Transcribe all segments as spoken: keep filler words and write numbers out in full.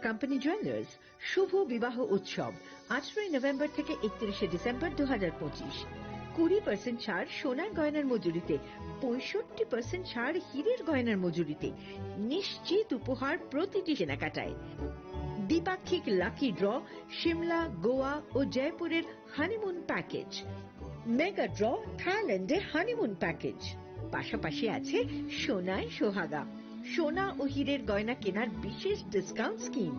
Company jewellers শুভ বিবাহ উৎসব, আঠারোই নভেম্বর থেকে একত্রিশে ডিসেম্বর দু হাজার পঁচিশ। কুড়ি পার্সেন্ট ছাড় সোনার গয়নার মজুরিতে, পঁয়ষট্টি পার্সেন্ট ছাড় হীরের গয়নার মজুরিতে, নিশ্চিত উপহার প্রতিটি কেনাকাটায়। দ্বিপাক্ষিক লাকি ড্র, সিমলা, গোয়া ও জয়পুরের হানিমুন প্যাকেজ, মেগা ড্র, থাইল্যান্ডে হানিমুন প্যাকেজ, পাশাপাশি আছে সোনায় সোহাগা, সোনা ও হীরের গয়না কেনার বিশেষ ডিসকাউন্ট স্কিম,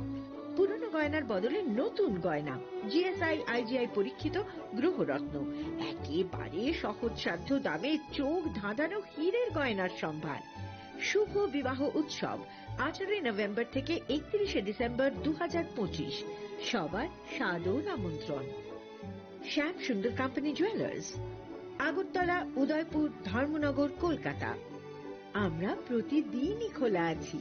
পুরনো গয়নার বদলে নতুন গয়না, জিএসআই আইজিআই পরীক্ষিত গ্রহরত্ন, একেবারে সহজসাধ্য দামে চোখ ধাঁধানো হীরের গয়নার সম্ভার। শুভ বিবাহ উৎসব, আঠারোই নভেম্বর থেকে একত্রিশে ডিসেম্বর দু হাজার পঁচিশ। সবার সাদর আমন্ত্রণ। শ্যাম সুন্দর কোম্পানি জুয়েলার্স, আগরতলা, উদয়পুর, ধর্মনগর, কলকাতা। আমরা প্রতিদিনই খোলা আছি।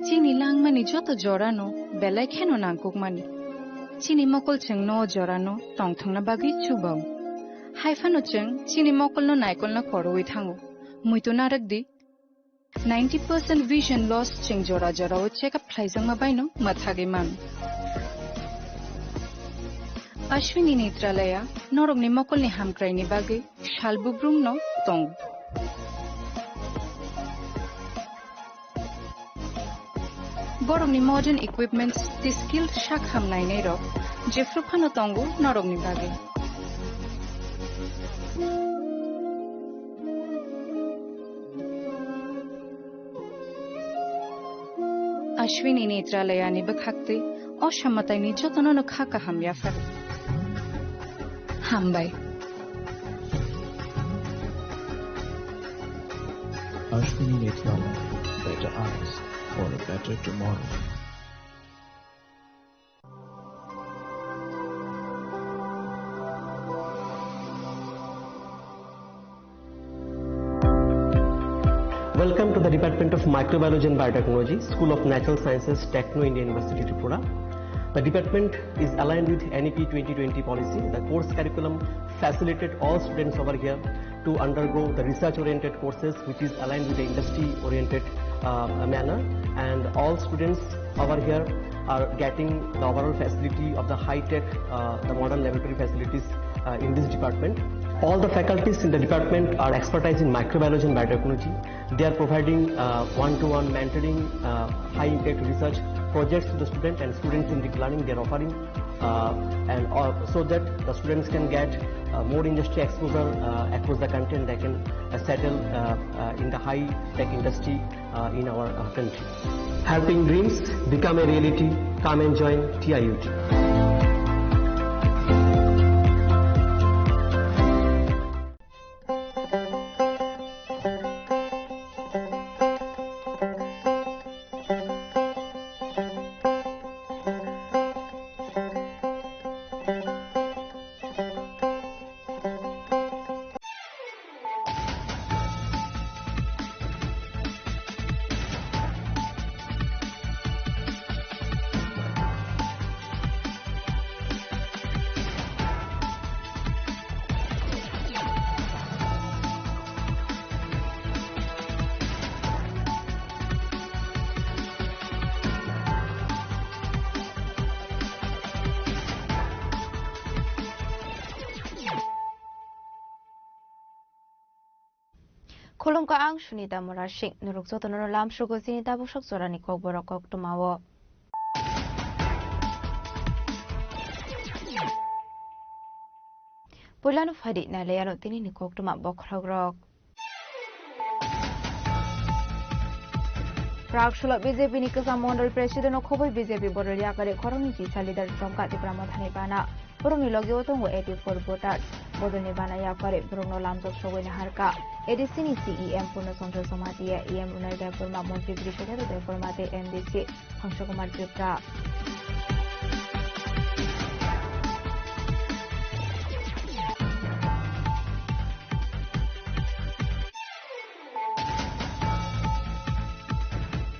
Chini langmani joto jorano belai kheno nangkukmani. Chini mokol chwngno o jorano tongthokna bagwi chubao. Haiphano chwng chini mokolno naikolna khorwi thango. Muitu narwk di. Ninety percent vision loss chwng jora jorao check up khlaijakma baino mwthagwi mano. Ashwini Netralaya norokni mokolni hamkraini bagwi sal bubrumno tongo. Borokni modern equipments tei skilled sak ham nainairok jephru phano tongo norokni bagwi. Ashwini Netralayani bwkhaktwi o samataini jotono no kha kaham yaphar. Hambai. Ashwini Netralaya, better eyes for a better tomorrow. Welcome to the Department of Microbiology and Biotechnology, School of Natural Sciences, Techno India University, Tripura. The department is aligned with N E P twenty twenty policy. The course curriculum facilitated all students over here to undergo the research-oriented courses, which is aligned with the industry-oriented, uh, manner. And all students over here are getting the overall facility of the high-tech, uh, the modern laboratory facilities, uh, in this department. All the faculties in the department are expertise in microbiology and biotechnology. They are providing, uh, one-to-one mentoring, uh, high-impact research projects to the student and students-centric learning they are offering, uh, and, uh, so that the students can get, uh, more industry exposure, uh, across the country, and they can, uh, settle, uh, uh, in the high-tech industry, uh, in our, uh, country. Helping dreams become a reality. Come and join T I U T. Khulumkha, ang Sunita Murasing. Norok jotono lamsugo chini tabuk sok jorani kokborok koktwmao. Puilano phaidi nailaiano tinini koktwma bokhorokrok. Praksolo B J P ni kwcham mondol president o khobwi B J P bodol yakari khoroknwi chisa leader chomkha Tipra Mothani bana. Borokni logio tongo eighty-four voters. Bodolni bana yapharwi borokno lamjak sogwi naharkha A D C ni C E M Purno Chandra Jamatia, E M Runal Debbarma, Montri Brishaketu Debbarma tei M D C Hangsa Kumar Tripura.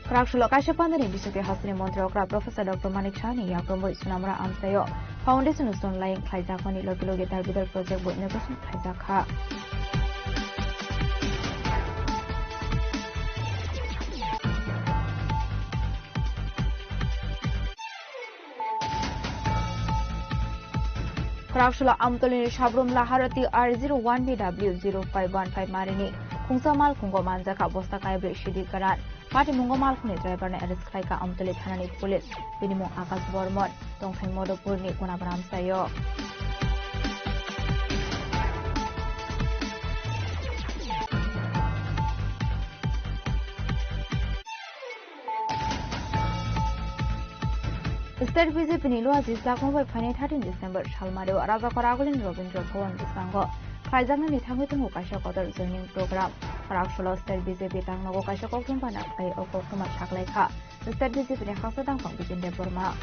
Kwrak sulo kaisa pandani bisingtwi hasteni montri okra Professor Doctor Manik Sahani yakrumwi Sunamura amchaio Foundation stone laying khlaijakmani logi logi Darbidar project bo inauguration khlaijakha. Kwrak sulo Amtolini Sabrum Laharati R zero one B W zero five one five marini khungsa malkhungo manjakha bosta kaibrwi sidi kwran. Patimungo malkhungni driver no arrest khlaikha Amtoli thanani police. Bini mung Akash Bormon, tongthai Modopurni Gunabram sayo. State B J P ni Luaji Chakma bai phainai thirteen December salmario Rajakor Agulini Rabindra Bhawan bwskango khlaijaknani thangwi tongo kaisa kotor joining program. Kwrak sulo State B J P tangnogo kaisa koktwma bana khlai o koktwma saklaikha State B J P ni haksa tangphang Bijin Debbarma.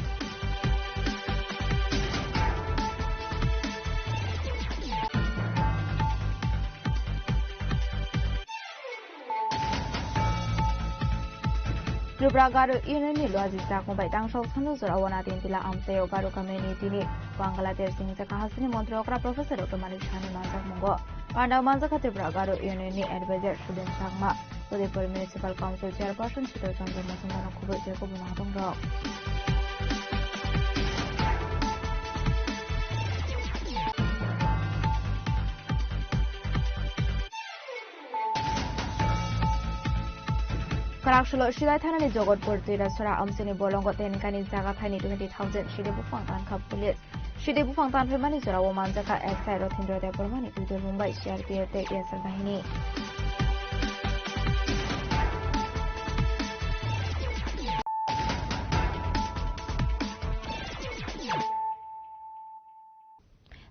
Tripura Garo Union ni Luaji Chakma bai tangsok sano jora o Nadin Tila amchaio Garo community ni Bangladesh ni hwnjakha hasteni montri okra Professor Doctor Manik Sahani manjakmungo. Pandao manjakha Tripura Garo Union ni advisor Sudin Chakma, Udaipur Municipal Council Chairperson Sital Chandra Mojumdar no khubui tei kubun naharung rok. Kwrak sulo Silai thanani Jogotpur Twirasora amchaini bolongo tenkani jaga thaini twenty thousand sidi buphang tankha police. Sidi buphang tanphaimani jorao manjakha S I Rothindra Debbarmani twidir Mumbai C R P F tei S R bahini.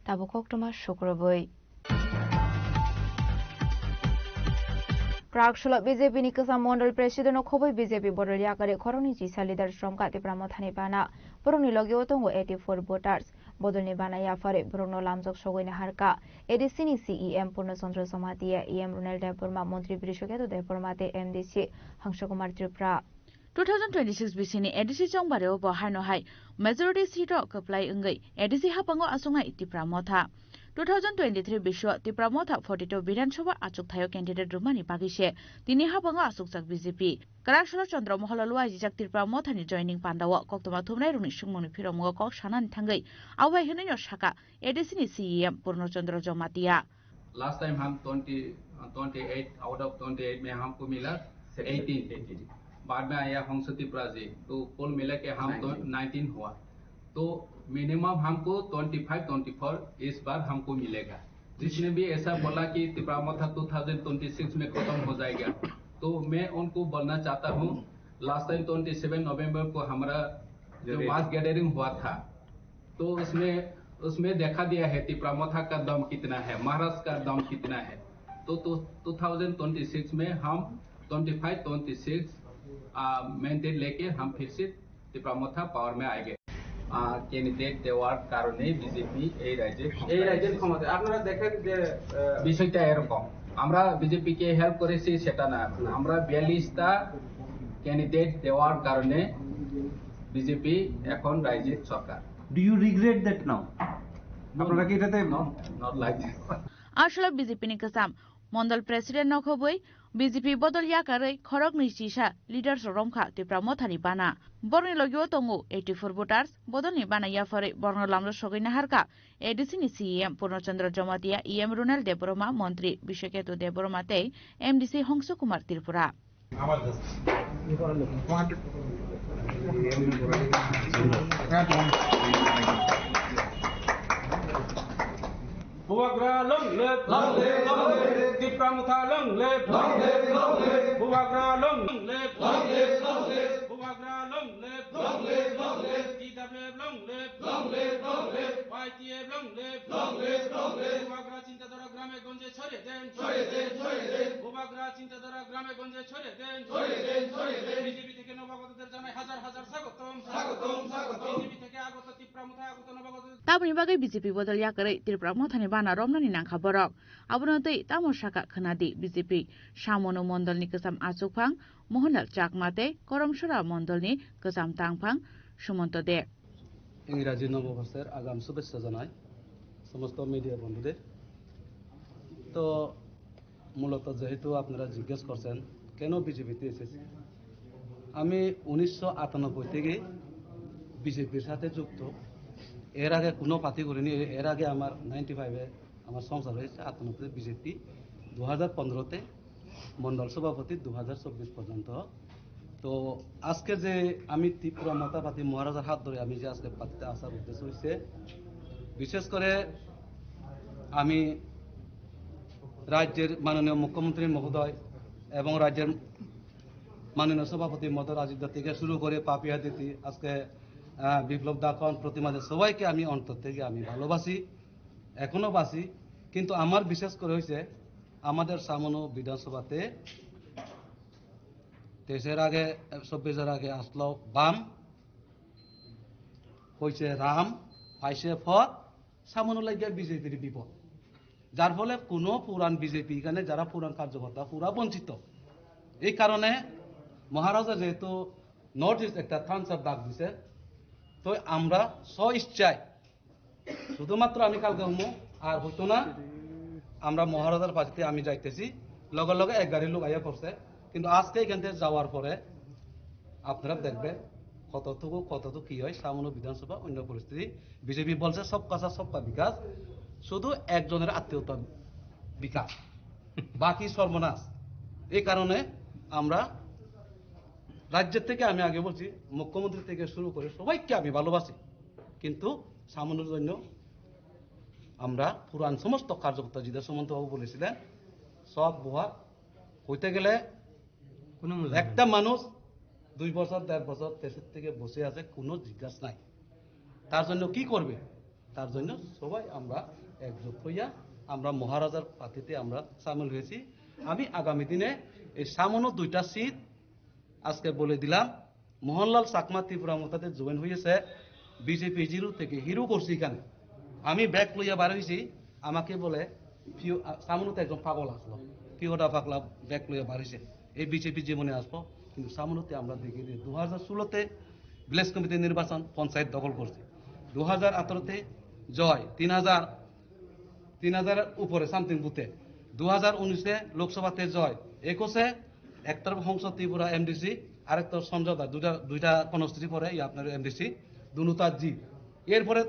Tabuk koktwma sukrubui. Kwrak sulo B J P ni kwcham mondol president no khobwi B J P bodol yakarwi khoroknwi chisa leaders romkha Tipra Mothani bana. Borokni logio tongo eighty-four voters. Bodolni bana yapharwi borokno lamjak sogwi naharkha A D C ni C E M Purno Chandra Jamatia, E M Runal Debbarma, Montri Brishaketu Debbarma tei M D C Hangsa Kumar Tripura. Two thousand twenty-six bisini A D C chongbareo bo haino hai majority seat o kwplai wngwi A D C haphango achuknai Tipra Motha. Two thousand twenty-three bisio Tipra Motha forty-two Bidhan Sabha achukthai o candidate rwmani bagwi se tini haphango achukjak B J P. Kwrak sulo Chandra Moholo luaijijak Tipra Mothani joining pandao koktwma thumnairokni swngmungni phirokmungo kok sanani thangwi abo hai hwnwino sakha A D C ni C E M Purno Chandra Jamatia. Last time हम twenty, twenty eight, out of twenty eight में हमको मिला section eighteen. Eighteen. बाद में आया हंस त्रिपुरा जी, तो कुल मिला के हम तो नाइनटीन। नाइनटीन हुआ। तो मिनिमम हमको ट्वेंटी फ़ाइव, ट्वेंटी फ़ोर इस बार हमको मिलेगा। जिसने भी ऐसा बोला कि तिपरा मोथा टू थाउजेंड ट्वेंटी सिक्स में खत्म हो जाएगा, तो मैं उनको बोलना चाहता हूँ, लास्ट टाइम ट्वेंटी सेवन नवंबर को हमारा जो जो रैली। मास गैदरिंग हुआ था, तो उसमें, उसमें देखा दिया है तिपरा मोथा का दम कितना है, महाराष्ट्र का दम कितना है। तो, तो टू थाउजेंड ट्वेंटी सिक्स में हम ट्वेंटी फ़ाइव, ट्वेंटी सिक्स, आ, मैंडेट लेके हम फिर से तिपरा मोथा पावर में आएंगे। आ, कैंडिडेट देवार कारणे बीजेपी এই রাজ্যে ক্ষমতায় এই রাজ্যের এসেছে। ক্ষমতায়। আপনারা দেখেন যে, আহ, বিষয়টা এরকম, আমরা বিজেপিকে হেল্প করেছি সেটা না, হুম। আমরা বিয়াল্লিশটা ক্যান্ডিডেট দেওয়ার কারণে বিজেপি এখন রাজ্যের সরকার। Do you regret that now? No, আপনারা কি এটাতে not, not like that. Aswla B J P ni kwcham mondol president no khobwi B J P bodol yakarwi khoroknwi chisa leaders romkha Tipra Mothani bana. Borokni logio tongo eighty-four voters, bodolni bana yapharwi borokno lamjak sogwi naharkha A D C ni C E M Purno Chandra Jamatia, E M Runal Debbarma, Montri Biswaketu Debbarma tei M D C Hongsu Kumar Tripura. Bubagra long live! Long live, long live! Tipra Motha long live! Long live, long live! Bubagra long live! Long live, long live! Bubagra long live! Long live, long live! T W F long live! Long live, long live! ITF long live. Long live, long live. বুবাগ্রা চিন্তাধারা গ্রামে গঞ্জে ছড়িয়ে দেন। ছড়িয়ে দেন, ছড়িয়ে দেন। বুবাগ্রা চিন্তাধারা গ্রামে গঞ্জে ছড়িয়ে দেন। ছড়িয়ে দেন, ছড়িয়ে দেন। বিজেপি থেকে নবাগতদের জানাই হাজার হাজার স্বাগতম। স্বাগতম, স্বাগতম। বিজেপি থেকে আগত তিপ্রা মথায় আগত নবাগত Tamoni bagwi B J P bodol yakarwi Tripura mothani bana romnani nangkha borok. Abono twi tamo sakha khwnadi B J P Samono mondolni kwcham achukphang Mohanlal Chakma tei Koromsora mondolni kwcham tangphang Sumonto De. ইংরাজি নববর্ষের আগাম শুভেচ্ছা জানাই সমস্ত মিডিয়া বন্ধুদের। তো মূলত যেহেতু আপনারা জিজ্ঞেস করছেন কেন বিজেপিতে এসেছি, আমি উনিশশো আটানব্বই থেকে বিজেপির সাথে যুক্ত। এর আগে কোনো পার্টি করিনি। এর আগে আমার নাইনটি ফাইভে আমার সংসার হয়েছে, আটানব্বই বিজেপি, দু হাজার পনেরোতে মণ্ডল সভাপতি, দু হাজার চব্বিশ পর্যন্ত। তো আজকে যে আমি ত্রিপুরা মথা পাতি মহারাজার হাত ধরে আমি যে আজকে পাতিতে আসার উদ্দেশ্য হয়েছে, বিশেষ করে আমি রাজ্যের মাননীয় মুখ্যমন্ত্রী মহোদয় এবং রাজ্যের মাননীয় সভাপতি মদন রাজীব দা থেকে শুরু করে পাপিয়া দিদি, আজকে আহ, বিপ্লব দা, খান প্রতিমা দা, সবাইকে আমি অন্তর থেকে আমি ভালোবাসি, এখনো বাসি। কিন্তু আমার বিশেষ করে হয়েছে আমাদের সামনো বিধানসভাতে তেইশের আগে, চব্বিশের আগে আসলো বাম, হয়েছে রাম, পাইছে ফত, সামনে লাগিয়া বিজেপির বিপদ, যার ফলে কোনো পুরান বিজেপি এখানে যারা পুরান কার্যকর্তা পুরা বঞ্চিত। এই কারণে মহারাজা যেহেতু নর্থ ইস্ট একটা থামস আপ ডাক দিছে, তো আমরা স্ব ইচ্ছায় শুধুমাত্র আমি কালকে হমু আর হইতো না, আমরা মহারাজার পার্টিতে আমি যাইতেছি। লগে লগে এক গাড়ি লোক আইয়া পড়ছে, কিন্তু আজকে এখান থেকে যাওয়ার পরে আপনারা দেখবেন কতটুকু কতটুকু কি হয় সামনে বিধানসভা অন্য পরিস্থিতি। বিজেপি বলছে সবকা সাথ সবকা বিকাশ, শুধু একজনের আত্মীয়তা বিকাশ, বাকি সর্বনাশ। এই কারণে আমরা রাজ্যের থেকে, আমি আগে বলছি, মুখ্যমন্ত্রী থেকে শুরু করে সবাইকে আমি ভালোবাসি, কিন্তু সামনের জন্য আমরা পুরান সমস্ত কার্যকর্তা, যেটা সুমন্ত বাবু বলেছিলেন, সব বুয়া হইতে গেলে কোনো মূল্য নেই। একটা মানুষ দুই বছর, দেড় বছর দেশের থেকে বসে আছে, কোনো জিজ্ঞাসা নাই। তার জন্য কি করবে? তার জন্য সবাই আমরা একজোট হইয়া আমরা মহারাজার পার্টিতে আমরা সামিল হয়েছি। আমি আগামী দিনে এই সামান্য দুইটা সিট আজকে বলে দিলাম, মোহনলাল চাকমা ত্রিপুরা মথাতে জয়েন হয়েছে বিজেপি জিরো থেকে, হিরো করছি এখানে। আমি ব্যাগ লইয়া বার হয়েছি, আমাকে বলে, "পিও-, আ, সামনে তো একজন পাগল আসলো, পিওটা পাগলা ব্যাগ লইয়া বার হয়েছে, এই বিজেপি জীবনে আসবো।" কিন্তু সামনেতে আমরা দেখি যে দু হাজার ষোলোতে ভিলেজ কমিটি নির্বাচন, পঞ্চায়েত দখল করছে, দু হাজার আঠারোতে জয়, তিন হাজার, তিন হাজারের উপরে সামথিং বুথে, দু হাজার উনিশে লোকসভাতে জয়, একুশে একটা হংস ত্রিপুরা এমডিসি, আরেকটা সমঝোতা, দুইটা, দুইটা কর্মসূচি পরে এই আপনার এমডিসি, দুনুতা জিত। এরপরে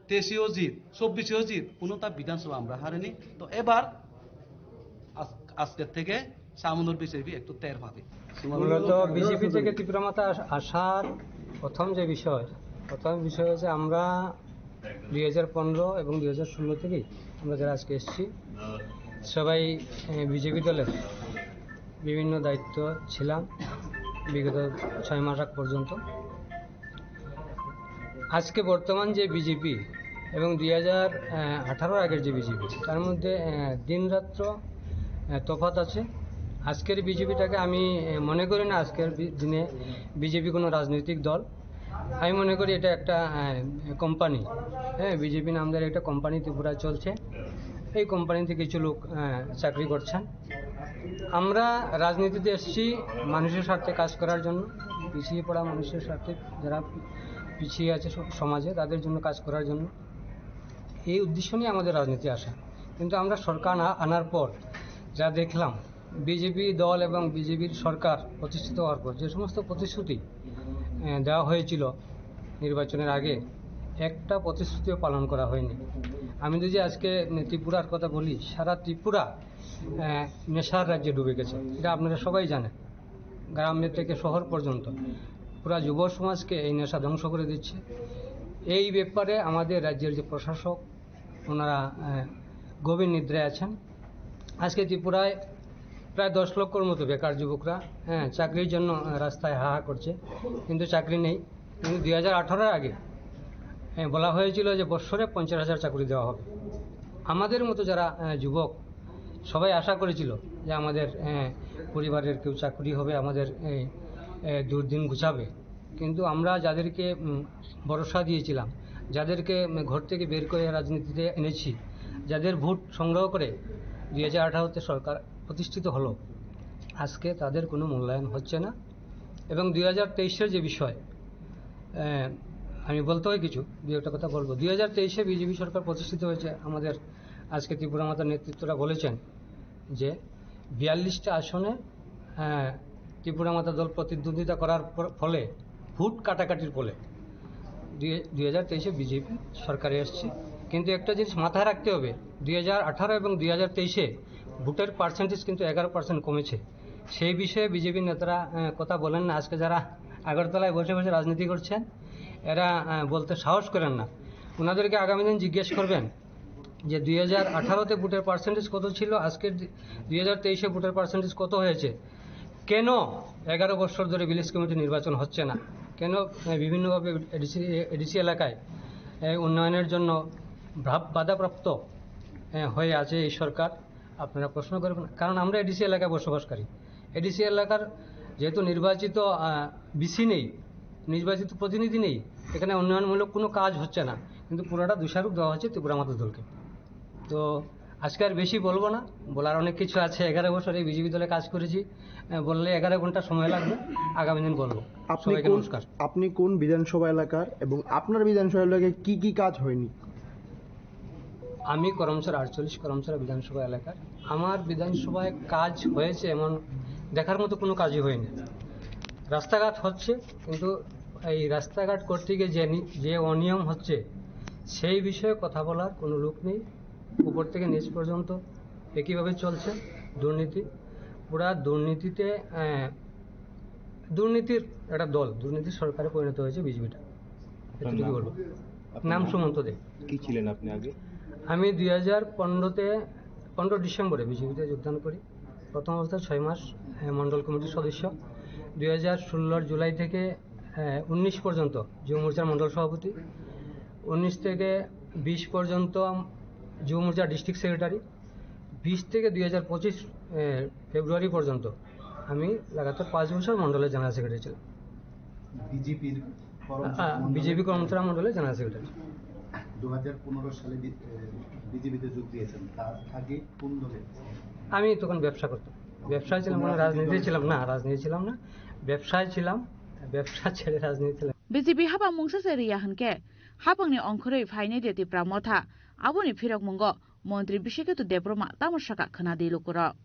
তেইশেও জিত, চব্বিশেও জিত, কোনোটা বিধানসভা আমরা হারিনি। তো এবার আজ-, আজকের থেকে সামনের বিজেপি একটু টের পাবে। মূলত বিজেপি থেকে ত্রিপুরা মথা আস-, আসার প্রথম যে বিষয়, প্রথম বিষয় হচ্ছে আমরা দুই হাজার পনেরো এবং দুই হাজার ষোলো থেকেই আমরা যারা আজকে এসেছি, সবাই, এ, বিজেপি দলের বিভিন্ন দায়িত্ব ছিলাম বিগত ছয় মাস আগ পর্যন্ত। আজকে বর্তমান যে বিজেপি এবং দুই হাজার আঠারোর আগের যে বিজেপি, তার মধ্যে, এ, দিনরাত্র, এ, তফাৎ আছে। আজকের বিজেপিটাকে আমি, এ, মনে করি না আজকের বি-, দিনে বিজেপি কোনো রাজনৈতিক দল। আমি মনে করি এটা একটা, আহ, কোম্পানি। হ্যাঁ, বিজেপি নামধারী একটা কোম্পানি ত্রিপুরায় চলছে। এই কোম্পানিতে কিছু লোক, আহ, চাকরি করছেন। আমরা রাজনীতিতে এসেছি মানুষের স্বার্থে কাজ করার জন্য, পিছিয়ে পড়া মানুষের স্বার্থে, যারা পিছিয়ে আছে স-, সমাজে, তাদের জন্য কাজ করার জন্য। এই উদ্দেশ্য নিয়ে আমাদের রাজনীতি আসা। কিন্তু আমরা সরকার আনা-, আনার পর যা দেখলাম, বিজেপি দল এবং বিজেপির সরকার প্রতিষ্ঠিত হওয়ার পর যে সমস্ত প্রতিশ্রুতি, আহ, দেওয়া হয়েছিল নির্বাচনের আগে, একটা প্রতিশ্রুতিও পালন করা হয়নি। আমি যদি আজকে ত্রিপুরার কথা বলি, সারা ত্রিপুরা, আহ, নেশার রাজ্যে ডুবে গেছে, এটা আপনারা সবাই জানেন। গ্রামে থেকে শহর পর্যন্ত পুরা যুব সমাজকে এই নেশা ধ্বংস করে দিচ্ছে। এই ব্যাপারে আমাদের রাজ্যের যে প্রশাসক, ওনারা, আহ, গভীর নিদ্রায় আছেন। আজকে ত্রিপুরায় প্রায় দশ লক্ষর মতো বেকার যুবকরা, হ্যাঁ, চাকরির জন্য, আহ, রাস্তায় হাহা করছে, কিন্তু চাকরি নেই। কিন্তু দুই হাজার আঠারোর আগে এ, বলা হয়েছিল যে বৎসরে পঞ্চাশ হাজার চাকরি দেওয়া হবে। আমাদের মতো যারা, এ, যুবক, সবাই আশা করেছিল যে আমাদের, এ, পরিবারের কেউ চাকরি হবে, আমাদের এই, এ, দুর্দিন ঘুচাবে। কিন্তু আমরা যাদেরকে, উম, ভরসা দিয়েছিলাম, যাদেরকে, উম, ঘর থেকে বের করে রাজনীতিতে এনেছি, যাদের ভোট সংগ্রহ করে দুই হাজার আঠারোতে সরকার প্রতিষ্ঠিত হলো, আজকে তাদের কোনো মূল্যায়ন হচ্ছে না। এবং দুই হাজার তেইশের যে বিষয়, আহ, আমি বলতে হয় কিছু, দুই একটা কথা বলবো। দুই হাজার তেইশে বিজেপি সরকার প্রতিষ্ঠিত হয়েছে, আমাদের আজকে ত্রিপুরা মাতার নেতৃত্বরা বলেছেন যে বিয়াল্লিশটা আসনে, আহ, ত্রিপুরা মাতা দল প্রতিদ্বন্দ্বিতা করার পর-, ফলে, ভোট কাটাকাটির ফলে দুই, দুই হাজার তেইশে বিজেপি সরকারে এসছে। কিন্তু একটা জিনিস মাথায় রাখতে হবে, দুই হাজার আঠারো এবং দুই হাজার তেইশে ভোটের পার্সেন্টেজ কিন্তু এগারো পার্সেন্ট কমেছে। সেই বিষয়ে বিজেপির নেতারা, আহ, কথা বলেন না। আজকে যারা আগরতলায় বসে বসে রাজনীতি করছেন, এরা, আহ, বলতে সাহস করেন না। ওনাদেরকে আগামী দিন জিজ্ঞেস করবেন যে দুই হাজার আঠারোতে ভোটের পার্সেন্টেজ কত ছিল, আজকের দুই হাজার তেইশে ভোটের পার্সেন্টেজ কত হয়েছে, কেন এগারো বছর ধরে ভিলেজ কমিটি নির্বাচন হচ্ছে না, কেন, আহ, বিভিন্নভাবে এডিসি, এডিসি এলাকায়, আহ, উন্নয়নের জন্য ভ্রা-, বাধাপ্রাপ্ত, আহ, হয়ে আছে এই সরকার। আপনারা প্রশ্ন করবেন, কারণ আমরা এডিসি এলাকায় বসবাসকারী। এডিসি এলাকার যেহেতু নির্বাচিত, আহ, ভিসি নেই, নির্বাচিত প্রতিনিধি নেই, এখানে উন্নয়নমূলক কোনো কাজ হচ্ছে না, কিন্তু পুরোটা দোষারোপ দেওয়া হচ্ছে ত্রিপুরা মাতা দলকে। তো আজকে আর বেশি বলবো না, বলার অনেক কিছু আছে। এগারো বছর এই বিজেপি দলে কাজ করেছি, আহ, বললে এগারো ঘন্টা সময় লাগবে, আগামী দিন বলবো। আপনি সবাইকে কোন, নমস্কার। আপনি কোন বিধানসভা এলাকার এবং আপনার বিধানসভা এলাকায় কি কি কাজ হয়নি? আমি করমছড়া, আটচল্লিশ করমছড়া বিধানসভা এলাকার। আমার বিধানসভায় কাজ হয়েছে এমন দেখার মতো কোনো কাজই হয়নি। রাস্তাঘাট হচ্ছে, কিন্তু এই রাস্তাঘাট করতে গিয়ে যে নি-, যে অনিয়ম হচ্ছে, সেই বিষয়ে কথা বলার কোনো লোক নেই। উপর থেকে নিচ পর্যন্ত একইভাবে চলছে দুর্নীতি। পুরা দুর্নীতিতে, আহ, দুর্নীতির একটা দল, দুর্নীতির সরকারে পরিণত হয়েছে বিজেপিটা। এতটুকু বলবো। আপনার নাম? নাম সুমন্ত দে। কি ছিলেন আপনি আগে? আমি দুই হাজার পনেরোতে, পনেরো ডিসেম্বরে বিজেপিতে যোগদান করি। প্রথম অবস্থায় ছয় মাস, আহ, মণ্ডল কমিটির সদস্য। দুই হাজার ষোলোর জুলাই থেকে, আহ, উনিশ পর্যন্ত যুব মোর্চার মণ্ডল সভাপতি। উনিশ থেকে বিশ পর্যন্ত যুব মোর্চার ডিস্ট্রিক্ট সেক্রেটারি। বিশ থেকে দুই হাজার পঁচিশ, আহ, ফেব্রুয়ারি পর্যন্ত আমি লাগাতার পাঁচ বছর মণ্ডলের জেনারেল সেক্রেটারি ছিলাম। বিজেপির আহ, বিজেপি করমছড়া মণ্ডলের জেনারেল সেক্রেটারি। দু হাজার পনেরো সালে বি-, এ, বিজেপিতে যোগ দিয়েছেন, তার আগে কোন দলে? আমি তখন ব্যবসা করতাম, ব্যবসায় ছিলাম, কোনো রাজনীতি ছিলাম না, রাজনীতি ছিলাম না, ব্যবসায় ছিলাম, ব্যবসা ছেড়ে রাজনীতি ছিলাম। B J P hapang mungsa se riya hinkhe, hapangni ongkhorwi phainai de Tipra Motha, aboni phirokmungo Montri Bisiketu Debbarma tamo sakha khwna di lukurok.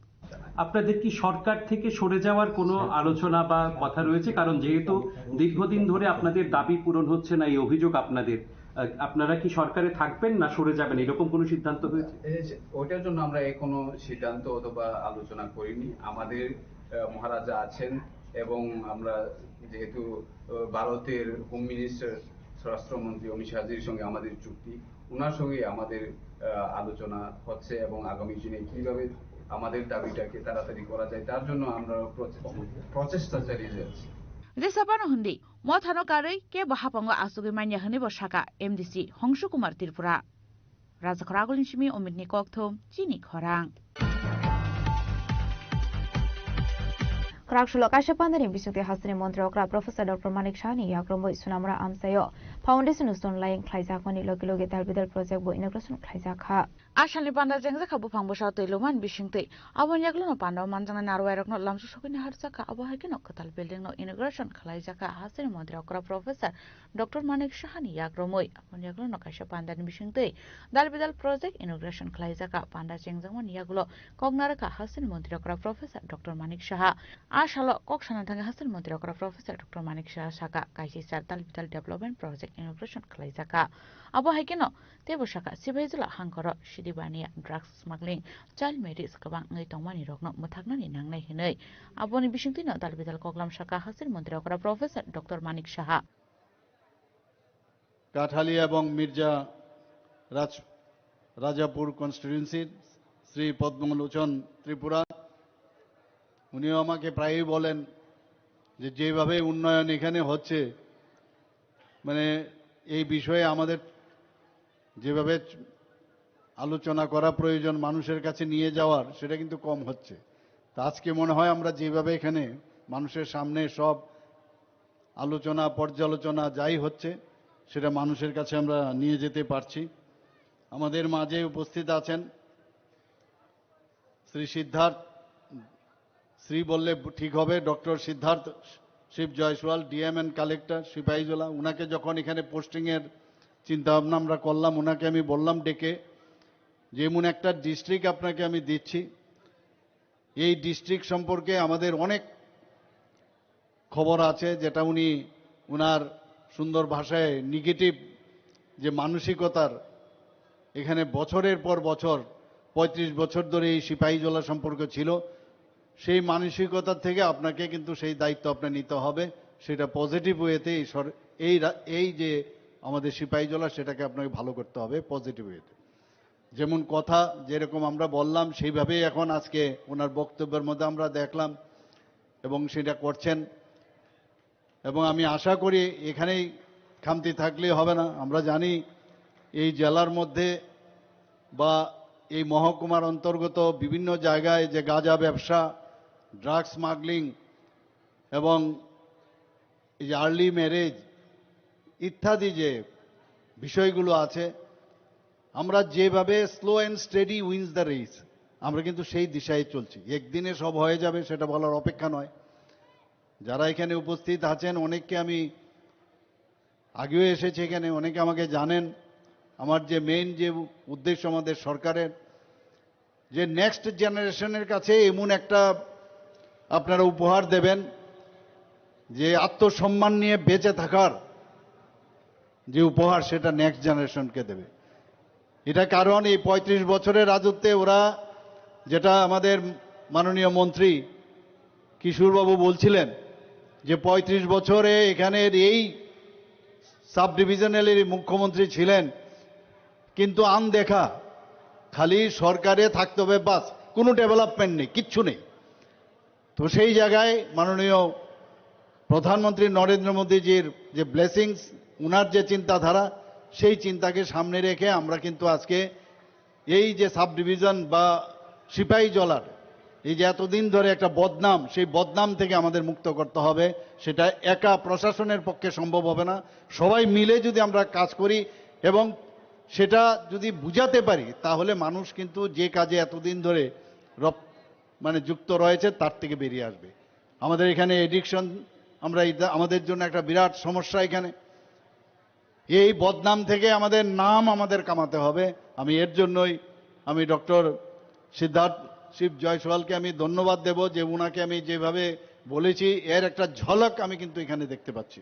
আপনাদের কি সরকার থেকে সরে যাওয়ার কোনো আলোচনা বা কথা রয়েছে? কারণ যেহেতু দীর্ঘদিন ধরে আপনাদের দাবি পূরণ হচ্ছে না, এই অভিযোগ আপনাদের, আহ, আপনারা কি সরকারে থাকবেন না সরে যাবেন, এরকম কোনো সিদ্ধান্ত হয়েছে? এই যে, ওইটার জন্য আমরা এখনো সিদ্ধান্ত অথবা আলোচনা করিনি। আমাদের, আহ, মহারাজা আছেন এবং আমরা যেহেতু, আহ, ভারতের হোম মিনিস্টার, স্বরাষ্ট্রমন্ত্রী অমিত শাহজির সঙ্গে আমাদের চুক্তি, ওনার সঙ্গে আমাদের, আহ, আলোচনা হচ্ছে এবং আগামী দিনে কিভাবে আমাদের দাবিটাকে তাড়াতাড়ি করা যায়, তার জন্য আমরা প্রচে-, প্রচেষ্টা চালিয়ে যাচ্ছি। Jesabano hindi, Mothano karwi kebo hapango achugwi manya hwnwi bo sakha M D C Hongshu Kumar Tripura. Rajakhor Agulni simi Omitni kokthum, chini khorang. Kwrak sulo kaisa pandani bisingtwi hasteni montri okra Professor Doctor Manik Sahani yakrumwi Sunamura amchaio foundation stone laying khlaijakmani logi logi dal bidal project bo inauguration khlaijak kha. Asalni panda jengjak kha buphang bwsa twi luman bisingtwi. Aboni yagulono panda o manjaknai narwai rokno lamsu sogwini harjak kha. Abo hai kheno kwtal building no inauguration khlaijak kha hasteni montri okra Professor Doctor Manik Sahani yakrumwi. Aboni yagulono kaisa pandani bisingtwi dal bidal project inauguration khlaijak kha. Panda chengjakmani yagulo kok narwk kha hasteni montri okra Professor Doctor Manik Saha. A salo kok sana thangwi hasteni montri okra Professor Doctor Manik Saha sakha, kaisa sar dal bidal development project inauguration khlaijak kha. Abo hai kheno teibo sakha, Sipaijala hangkoro sidi baniya, drugs smuggling, child marriage kwbang wngwi tongmani rokno mwthaknani nangnai hwnwi. Aboni bisingtwino dal bidal koklam sakha hasteni montri okra Professor Doctor Manik Saha. Kathali এবং মির্জা রাজ-, রাজাপুর কনস্টিটিউয়েন্সির শ্রী পদ্মলোচন ত্রিপুরা, উনিও আমাকে প্রায়ই বলেন যে যেভাবে উন্নয়ন এখানে হচ্ছে, মানে, এই বিষয়ে আমাদের যেভাবে আলোচনা করা প্রয়োজন, মানুষের কাছে নিয়ে যাওয়ার, সেটা কিন্তু কম হচ্ছে। তা আজকে মনে হয় আমরা যেভাবে এখানে মানুষের সামনে সব আলোচনা, পর্যালোচনা যাই হচ্ছে, সেটা মানুষের কাছে আমরা নিয়ে যেতে পারছি। আমাদের মাঝে উপস্থিত আছেন শ্রী সিদ্ধার্থ, শ্রী বললে ঠিক হবে, doctor Siddharth Shiv Jaiswal, DM and collector Sepahijala, উনাকে যখন এখানে পোস্টিংয়ের চিন্তাভাবনা আমরা করলাম, ওনাকে আমি বললাম ডেকে যে এমন একটা ডিস্ট্রিক্ট আপনাকে আমি দিচ্ছি, এই ডিস্ট্রিক্ট সম্পর্কে আমাদের অনেক খবর আছে, যেটা উনি ওনার সুন্দর ভাষায় নেগেটিভ যে মানসিকতার, এখানে বছরের পর বছর, পঁয়ত্রিশ বছর ধরে এই সিপাহীজলা সম্পর্ক ছিল, সেই মানসিকতা থেকে আপনাকে কিন্তু সেই দায়িত্ব আপনার নিতে হবে। সেটা পজিটিভ ওয়েতে এই সর-, এই রা-, এই যে আমাদের সিপাহীজলা, সেটাকে আপনাকে ভালো করতে হবে পজিটিভ ওয়েতে। যেমন কথা যেরকম আমরা বললাম, সেইভাবেই এখন আজকে ওনার বক্তব্যের মধ্যে আমরা দেখলাম এবং সেটা করছেন। এবং আমি আশা করি এখানেই খামতি থাকলেই হবে না। আমরা জানি এই জেলার মধ্যে বা এই মহকুমার অন্তর্গত বিভিন্ন জায়গায় যে গাঁজা ব্যবসা, ড্রাগ স্মাগলিং এবং এই যে আর্লি ম্যারেজ ইত্যাদি যে বিষয়গুলো আছে, আমরা যেভাবে slow and steady wins the race, আমরা কিন্তু সেই দিশায় চলছি। একদিনে সব হয়ে যাবে, সেটা বলার অপেক্ষা নয়। যারা এখানে উপস্থিত আছেন, অনেককে আমি আগেও এসেছি এখানে, অনেকে আমাকে জানেন। আমার যে মেইন যে উদ্দেশ্য আমাদের সরকারের, যে নেক্সট জেনারেশনের কাছে এমন একটা আপনারা উপহার দেবেন, যে আত্মসম্মান নিয়ে বেঁচে থাকার যে উপহার, সেটা নেক্সট জেনারেশনকে দেবে। এটা কারণ এই পঁয়ত্রিশ বছরের রাজত্বে ওরা, যেটা আমাদের মাননীয় মন্ত্রী কিশোরবাবু বলছিলেন যে পঁয়ত্রিশ বছরে এখানের এই সাব ডিভিশনালের মুখ্যমন্ত্রী ছিলেন, কিন্তু আনদেখা, খালি সরকারে থাকতে হবে, বাস, কোনো ডেভেলপমেন্ট নেই, কিচ্ছু নেই। তো সেই জায়গায় মাননীয় প্রধানমন্ত্রী নরেন্দ্র মোদীজির যে ব্লেসিংস, উনার যে চিন্তাধারা, সেই চিন্তাকে সামনে রেখে আমরা কিন্তু আজকে এই যে সাব ডিভিশন বা সিপাহীজলার এই যে এতদিন ধরে একটা বদনাম, সেই বদনাম থেকে আমাদের মুক্ত করতে হবে। সেটা একা প্রশাসনের পক্ষে সম্ভব হবে না। সবাই মিলে যদি আমরা কাজ করি এবং সেটা যদি বুঝাতে পারি, তাহলে মানুষ কিন্তু যে কাজে এতদিন ধরে রপ-, মানে যুক্ত রয়েছে, তার থেকে বেরিয়ে আসবে। আমাদের এখানে এডিকশন, আমরা এটা, আমাদের জন্য একটা বিরাট সমস্যা এখানে। এই বদনাম থেকে আমাদের নাম আমাদের কামাতে হবে। আমি এর জন্যই আমি ডক্টর সিদ্ধার্থ শিব জয়সওয়ালকে আমি ধন্যবাদ দেব যে উনাকে আমি যেভাবে বলেছি, এর একটা ঝলক আমি কিন্তু এখানে দেখতে পাচ্ছি।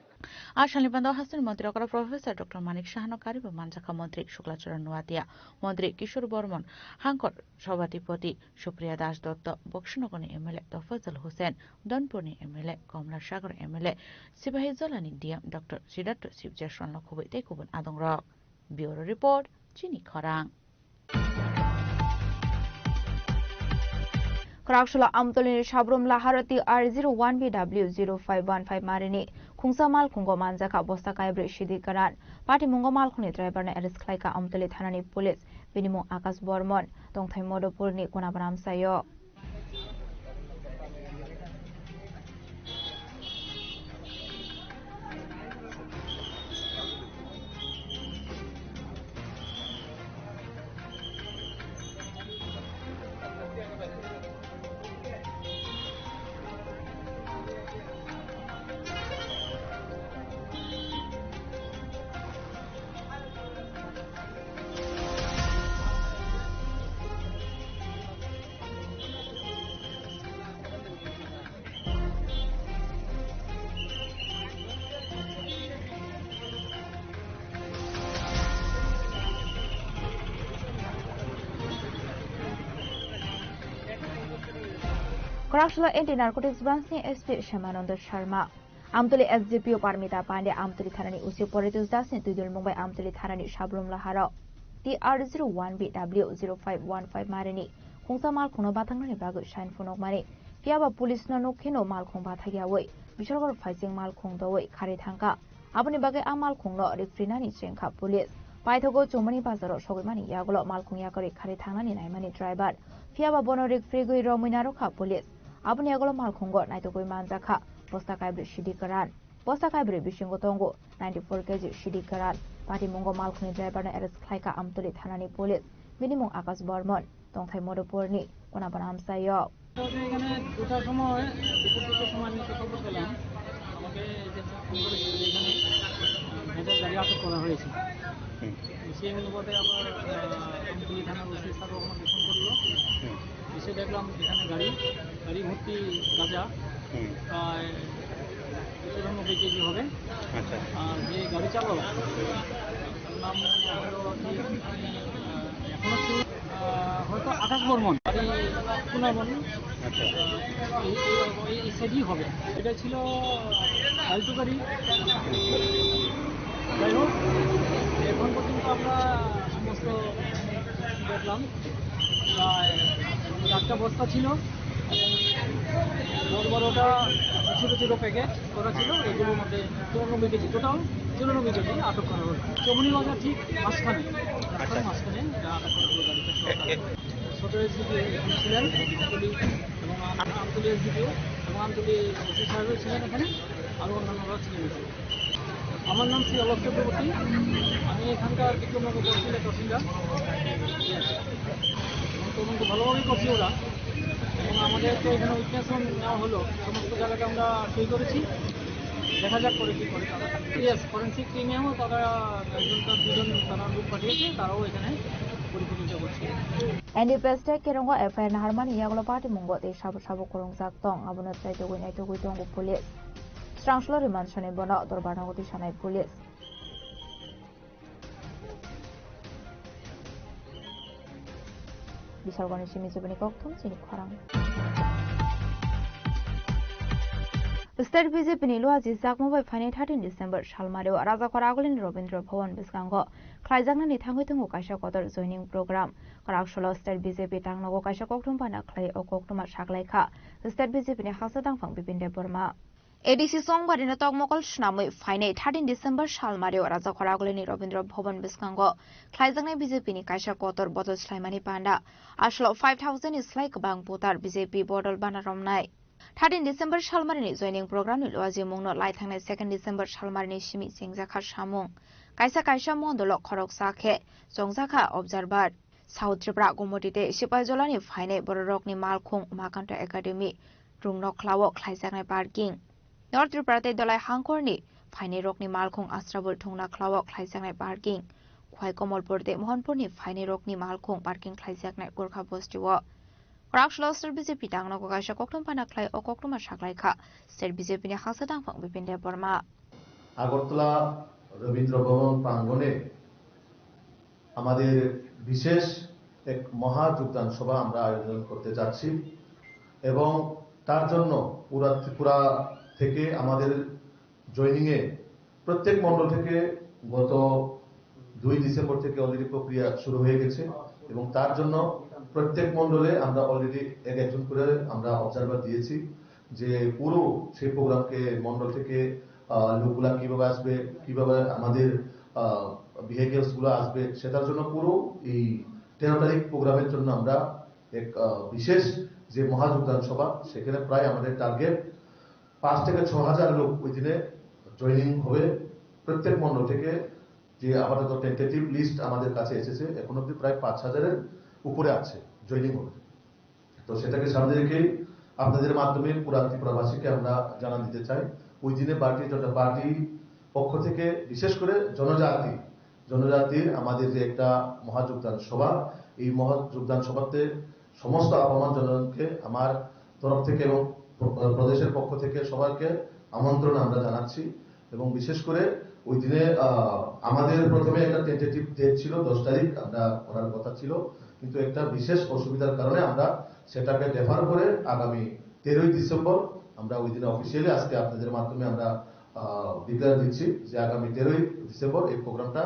A salni bando hasteni montri okra Professor Doctor Manik Sahano karibo manjakha montri Shukla Charan Noatia, montri Kishore Bormon, hangkor Sabhapati Supriya Das Dotto, Boksonogorni M L A Tofazal Hussain, Donpurni M L A Komla Sagar, M L A Sipahijalani D M Doctor Siddhartho Sibjaswan Lokhoboi tei kubun adongrok. Bureau Report, Chini Khorang. Kwraksula Amtolini Sabrum Laharo T R zero one B W zero five one five marini khungsa malkhungo manjakha bosta kaibrwi sidi kwran. Patimungo malkhungni driver no arrest khlaikha Amtoli thanani police. Bini mung Akash Bormon, tongthai Modopurni Kunabram sayo. Kwraksula Anti Narcotics Branch ni S P Shamananda Sharma, Amtoli S D P O Parmita Pandey, Amtoli thanani O C Poritos Das ni twidulmung bai Amtoli thanani Sabrum Laharo T R zero one B W zero five one five marini khungsa malkhungno bathangnani bagwi sign phunukmani. Phiyaba police no nuk kheno malkhung bathakyawi bisorgor phaising malkhung dowi kharwi thangkha. Aboni bagwi a malkhungno rikphrinani chengkha police. Paithago Chumani bazaro sogwimani yagulo malkhung yakarwi khari thangnani naimani driver. Phiyaba bono rikphrigwi romwi narwkha police. Aboni yagulo malkhungo naitugwi manjakha bosta kaibrwi sidi kwran. Bosta kaibrwi bisingo tongo ninety-four K G sidi kwran. Patimungo malkhungni driverno arrest khlaikha Amtuli thanani police. Bini mung Akash Bormon, tongthai Madhupurni Konabana amchaio. তো এখানে দুটার সময়, দুপুর দুটোর সময় আমি একটা খবর পেলাম, আমাকে এজেন্সি ফোন করেছিল যে এখানে, আহ, ভেজাল গাড়ি আটক করা হয়েছে। হুম। সেই অনুপাতে আবার, আহ, আমতলী থানার ওসি স্যারও আমাকে ফোন করলো। হুম। এসে দেখলাম এখানে গাড়ি, গাড়ি ভর্তি গাঁজা, হুম। প্রায় চুরানব্বই কেজি হবে। আচ্ছা। আর যে গাড়ি চালক, তার নাম হলো কি, আহ, এখনো চুর, আহ, হয়তো আকাশ বর্মন, বাড়ি সুনামণি। আচ্ছা। আহ, এই, এই, এই, এই সাইডেই হবে। এটা ছিল ফালতু গাড়ি। যাই হোক, এখন পর্যন্ত আমরা সমস্ত দেখলাম, প্রায় চারটা বস্তা ছিল, দশ বারোটা ছোটো ছোটো প্যাকেট করা ছিল, এগুলোর মধ্যে চুরানব্বই কেজি, টোটাল চুরানব্বই কেজি আটক করা হলো। চমনি বাজার ঠিক মাঝখানে, রাস্তার আচ্ছা। মাঝখানে এটা আটক করা হলো গাড়িটা। এ, এ, সতেরো এসডিপিও ছিলেন, আমতলী এবং আম-, আমতলী এসডিপিও এবং আমতলী ওসি সাহেবও ছিলেন এখানে, আরও অন্যান্যরাও ছিলেন এখানে। আমার নাম শ্রী অলক চক্রবর্তী, আমি এখানকার বিক্রমনগর তহসিলের তহসিলদার। এবং তদন্ত ভালোভাবেই করছে ওরা, এবং আমাদের তো এখানে উইটনেসও নেওয়া হলো, সমস্ত জায়গাতে আমরা সই করেছি, দেখা যাক পরে কী করে তারা। ইয়েস, ফরেন্সিক টিমেও তারা একজন তার দুজন তারা লোক পাঠিয়েছে, তারাও এখানে পরিচর্যা করছে। N D P S T Kerongo F I R naharmani yagulo patimungo tei sabo sabo kwrwngjak tong, abono chaitugwi naitugwi tongo police. Srangsulo rimansani bono dorbarnogo tisanai police. Bisalgoni simi jibini kokthum chini khorang. State B J P ni luaji jakma bai phainai thirteen December salmario Rajakhor Agulini Rabindra Bhavan bwskango khlaijaknani thangwi tongo kaisa kotor joining program. Kwraksolo State B J P tangnogo kaisa kokthum phana khlai o koktwma saklaikha State B J P ni haksa tangphang Bipin Debbarma. A D C Chongbarino tokmokol swnamwi phainai thirteen December salmario Rajakhor Agulini Rabindra Bhavan bwskango khlaijaknai B J P ni kaisa kotor bodol swlaimani panda. Aswlo five thousand ni slai kwbang voter B J P bodol bana romnai. Thirteen December salmarini joining program ni luajimungno lai thangnai second December salmarini simi chengjakha samung. Kaisa kaisa mondolo khoroksa khe chongjakha observer. South Tripura Gomoti tei Sipaijolani phainai bororokni malkhung Umakanta Academy rungno khlao khlaijaknai parking. North Tripura tei Dolai hangkorni phainairokni malkhung Asrabul thungna khlao khlaijaknai parking. Khwai Komolpur tei Mohanpurni phainairokni malkhung parking khlaijaknai Gorkha bostio. Kwraksolo State B J P tangnogo kaisa kokthum phana khlai o koktwma saklaikha State B J P ni haksa tangphang Bipin Debbarma. Agartala রবীন্দ্র ভবন প্রাঙ্গণে আমাদের বিশেষ এক মহা যোগদান সভা আমরা আয়োজন করতে যাচ্ছি এবং তার জন্য পুরা ত্রিপুরা থেকে আমাদের জয়েনিংয়ে প্রত্যেক মণ্ডল থেকে গত দুই ডিসেম্বর থেকে অলরেডি প্রক্রিয়া শুরু হয়ে গেছে এবং তার জন্য প্রত্যেক মণ্ডলে আমরা অলরেডি এক একজন করে আমরা অবজারভার দিয়েছি যে পুরো সেই প্রোগ্রামকে মণ্ডল থেকে, আহ, লোকগুলা কিভাবে আসবে, কিভাবে আমাদের, আহ, ভেহিকেলস গুলো আসবে, সেটার জন্য পুরো এই তেরো তারিখ প্রোগ্রামের জন্য আমরা এক, আহ, বিশেষ যে মহাযোগদান সভা, সেখানে প্রায় আমাদের টার্গেট পাঁচ থেকে ছ হাজার লোক ওই দিনে জয়েনিং হবে প্রত্যেক মণ্ডল থেকে। যে আপাতত টেন্টেটিভ লিস্ট আমাদের কাছে এসেছে, এখন অবধি প্রায় পাঁচ হাজারের উপরে আছে, জয়েনিং হবে। তো সেটাকে সামনে রেখেই আপনাদের মাধ্যমে পুরা ত্রিপুরাবাসীকে আমরা জানান দিতে চাই, ওই দিনে ভারতীয় জনতা পার্টি পক্ষ থেকে বিশেষ করে জনজাতি, জনজাতির আমাদের যে একটা মহাযোগদান সভা, এই মহাযোগদান সভাতে সমস্ত আপামর জনগণকে আমার তরফ থেকে এবং প্র-, প্রদেশের পক্ষ থেকে সবাইকে আমন্ত্রণ আমরা জানাচ্ছি। এবং বিশেষ করে ওই দিনে, আহ, আমাদের প্রথমে একটা টেন্টেটিভ ডেট ছিল দশ তারিখ আমরা করার কথা ছিল, কিন্তু একটা বিশেষ অসুবিধার কারণে আমরা সেটাকে ডেফার করে আগামী তেরোই ডিসেম্বর আমরা ওই দিনে অফিসিয়ালি আজকে আপনাদের মাধ্যমে আমরা, আহ, ডিক্লেয়ার দিচ্ছি যে আগামী তেরোই ডিসেম্বর এই প্রোগ্রামটা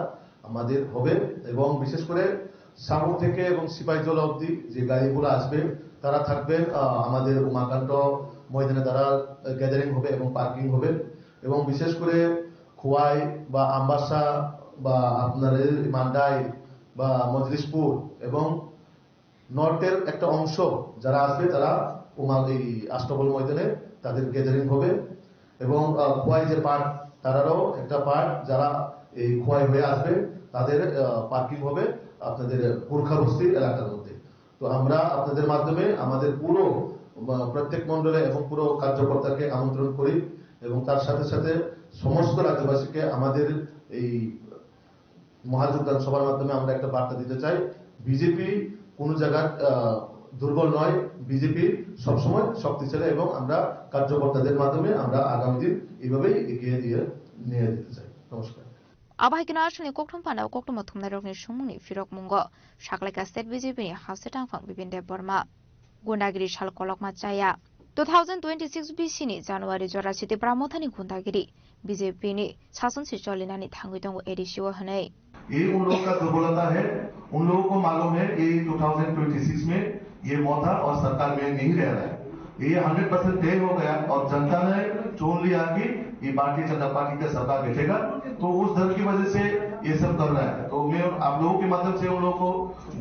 আমাদের হবে। এবং বিশেষ করে সাগর থেকে এবং সিপাহীজলা অবধি যে গাড়িগুলো আসবে, তারা থাকবেন, আহ, আমাদের উমাকান্ত ময়দানে তারা গ্যাদারিং হবে এবং পার্কিং হবে। এবং বিশেষ করে খোয়াই বা আমবাসা বা আপনার এই মান্ডাই বা মজলিশপুর এবং নর্থের একটা অংশ যারা আসবে, তারা ওমাল এই আষ্টবল ময়দানে তাদের গ্যাদারিং হবে। এবং আহ, খোয়াই যে পার্ট, তারারও একটা পার্ট যারা এই খোয়াই হয়ে আসবে, তাদের পার্কিং হবে আপনাদের গোর্খা বস্তির এলাকার মধ্যে। তো আমরা আপনাদের মাধ্যমে আমাদের পুরো আহ, প্রত্যেক মণ্ডলে এবং পুরো কার্যকর্তাকে আমন্ত্রণ করি এবং তার সাথে সাথে সমস্ত রাজ্যবাসীকে আমাদের এই মহাযোগদান সভার মাধ্যমে আমরা একটা বার্তা দিতে চাই। বিজেপি কোনো জায়গার আহ, দুর্বল নয়। বিজেপি সবসময় শক্তিশালী এবং আমরা কার্যকর্তাদের মাধ্যমে আমরা আগামী দিন এইভাবেই এগিয়ে দিয়ে নিয়ে যেতে চাই। নমস্কার। Abo hai kheno aswkni kokthum panda o koktwma thumnairokni swngmungni phirokmungo saklaikha state B J P ni hasteo tangphang Bipin Debbarma. Gundagiri sal kolokma chaya. Two thousand twenty-six B C ni January jora si Tipra Mothani gundagiri B J P ni sason se cholinani thangwi tongo A D C o hwnwi. ये उन लोगों का दुर्बलता है। उन लोगों को मालूम है कि ट्वेंटी ट्वेंटी सिक्स में ये मोथा और सरकार में नहीं रह रहा है। ये हंड्रेड परसेंट तय हो गया और जनता ने चुन लिया कि ये भारतीय जनता पार्टी का सरकार बैठेगा। तो उस डर की वजह से ये सब कर रहा है। तो मैं आप लोगों के माध्यम से उन लोगों को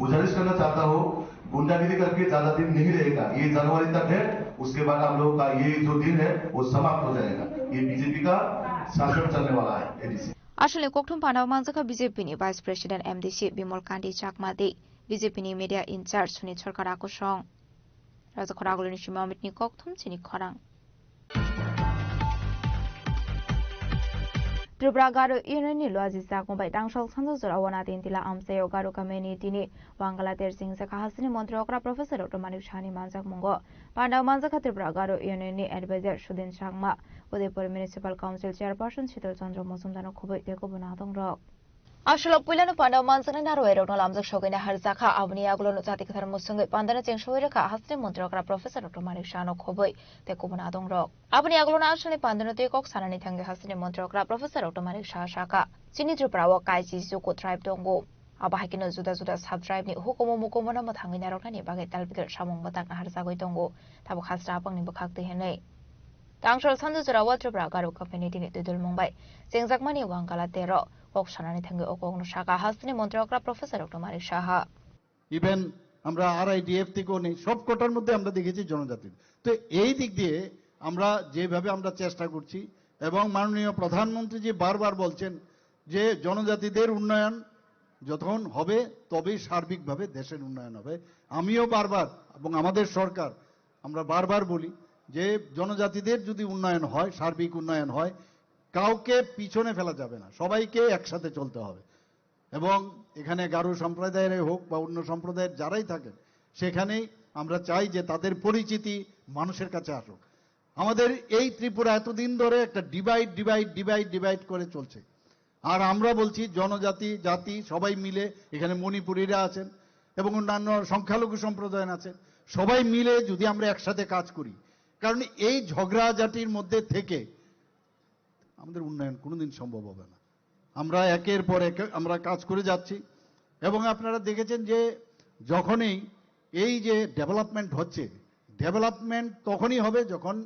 गुजारिश करना चाहता हूँ, गुंडागिरी करके ज्यादा दिन नहीं रहेगा। ये जनवरी तक है, उसके बाद आप लोगों का ये जो दिन है वो समाप्त हो जाएगा। ये बीजेपी का शासन चलने वाला है, ADC. Aswkni kokthum panda o manjakha B J P ni Vice President M D C Bimal Kanti Chakma tei B J P ni Media in-charge Sunit Sarkar Akosong. Rajakhor Agulini simi Amit ni kokthum chini khorang. Tripura Garo Union ni Luaji Chakma bai Tangsal Sanjak Jora o Natin Tila Amchaio Garo Community ni Wangala Ter Singjak Hasteni Montri Okra Professor Doctor Manik Saha ni manjak mungo. Panda o manjakha Tripura Garo Union ni Advisor Sudin Chakma, Udaipur Municipal Council Chairperson Shital Chandra Mojumdar no khoboi tei kubun adong rok. Aswk puilano panda o manjaknai narwai rokno lamjak sogwi naharjakha, aboni yagulo no jati kwthar mwswngwi pandano cheng sogwi rwkha hasteni montri okra Professor Doctor Manik Saha no khoboi tei kubun adong rok. Aboni yagulo no aswkni pandano tei kok sanani thangwi hasteni montri okra Professor Doctor Manik Saha sakha, chini Tripura o kaisi Juku tribe tongo. Abo hai kheno juda juda sub tribe ni hukumu mukumu no mwthangwi narwknani bagwi talbidal samung mwtak naharjagwi tongo, tabuk hasta apangni bwkhak twi hwnwi. Tangsal Sanjak Jora o Tripura Garo Community ni twidulmung bai chengjakmani Wangala Ter o kok sanani thangwi o kokno sakha hasteni montri okra Professor Doctor Manik Saha. Even আমরা আরআইডিএফ থেকেও নেই, সব কটার মধ্যে আমরা দেখেছি জনজাতি। তো এই দিক দিয়ে আমরা যেভাবে আমরা চেষ্টা করছি, এবং মাননীয় প্রধানমন্ত্রীজি বারবার বলছেন যে জনজাতিদের উন্নয়ন যখন হবে, তবেই সার্বিকভাবে দেশের উন্নয়ন হবে। আমিও বারবার, এবং আমাদের সরকার, আমরা বারবার বলি যে জনজাতিদের যদি উন্নয়ন হয়, সার্বিক উন্নয়ন হয়, কাউকে পিছনে ফেলা যাবে না, সবাইকে একসাথে চলতে হবে। এবং এখানে গারো সম্প্রদায়ের হোক বা অন্য সম্প্রদায়ের যারাই থাকেন, সেখানেই আমরা চাই যে তাদের পরিচিতি মানুষের কাছে আসুক। আমাদের এই ত্রিপুরা এতদিন ধরে একটা ডিভাইড, ডিভাইড, ডিভাইড, ডিভাইড করে চলছে। আর আমরা বলছি জনজাতি, জাতি সবাই মিলে, এখানে মণিপুরীরা আছেন এবং অন্যান্য সংখ্যালঘু সম্প্রদায় আছেন, সবাই মিলে যদি আমরা একসাথে কাজ করি, কারণ এই ঝগড়াঝাটির মধ্যে থেকে আমাদের উন্নয়ন কোনোদিন সম্ভব হবে না। আমরা একের পর এক আমরা কাজ করে যাচ্ছি এবং আপনারা দেখেছেন যে যখনই এই যে ডেভেলপমেন্ট হচ্ছে, ডেভেলপমেন্ট তখনই হবে যখন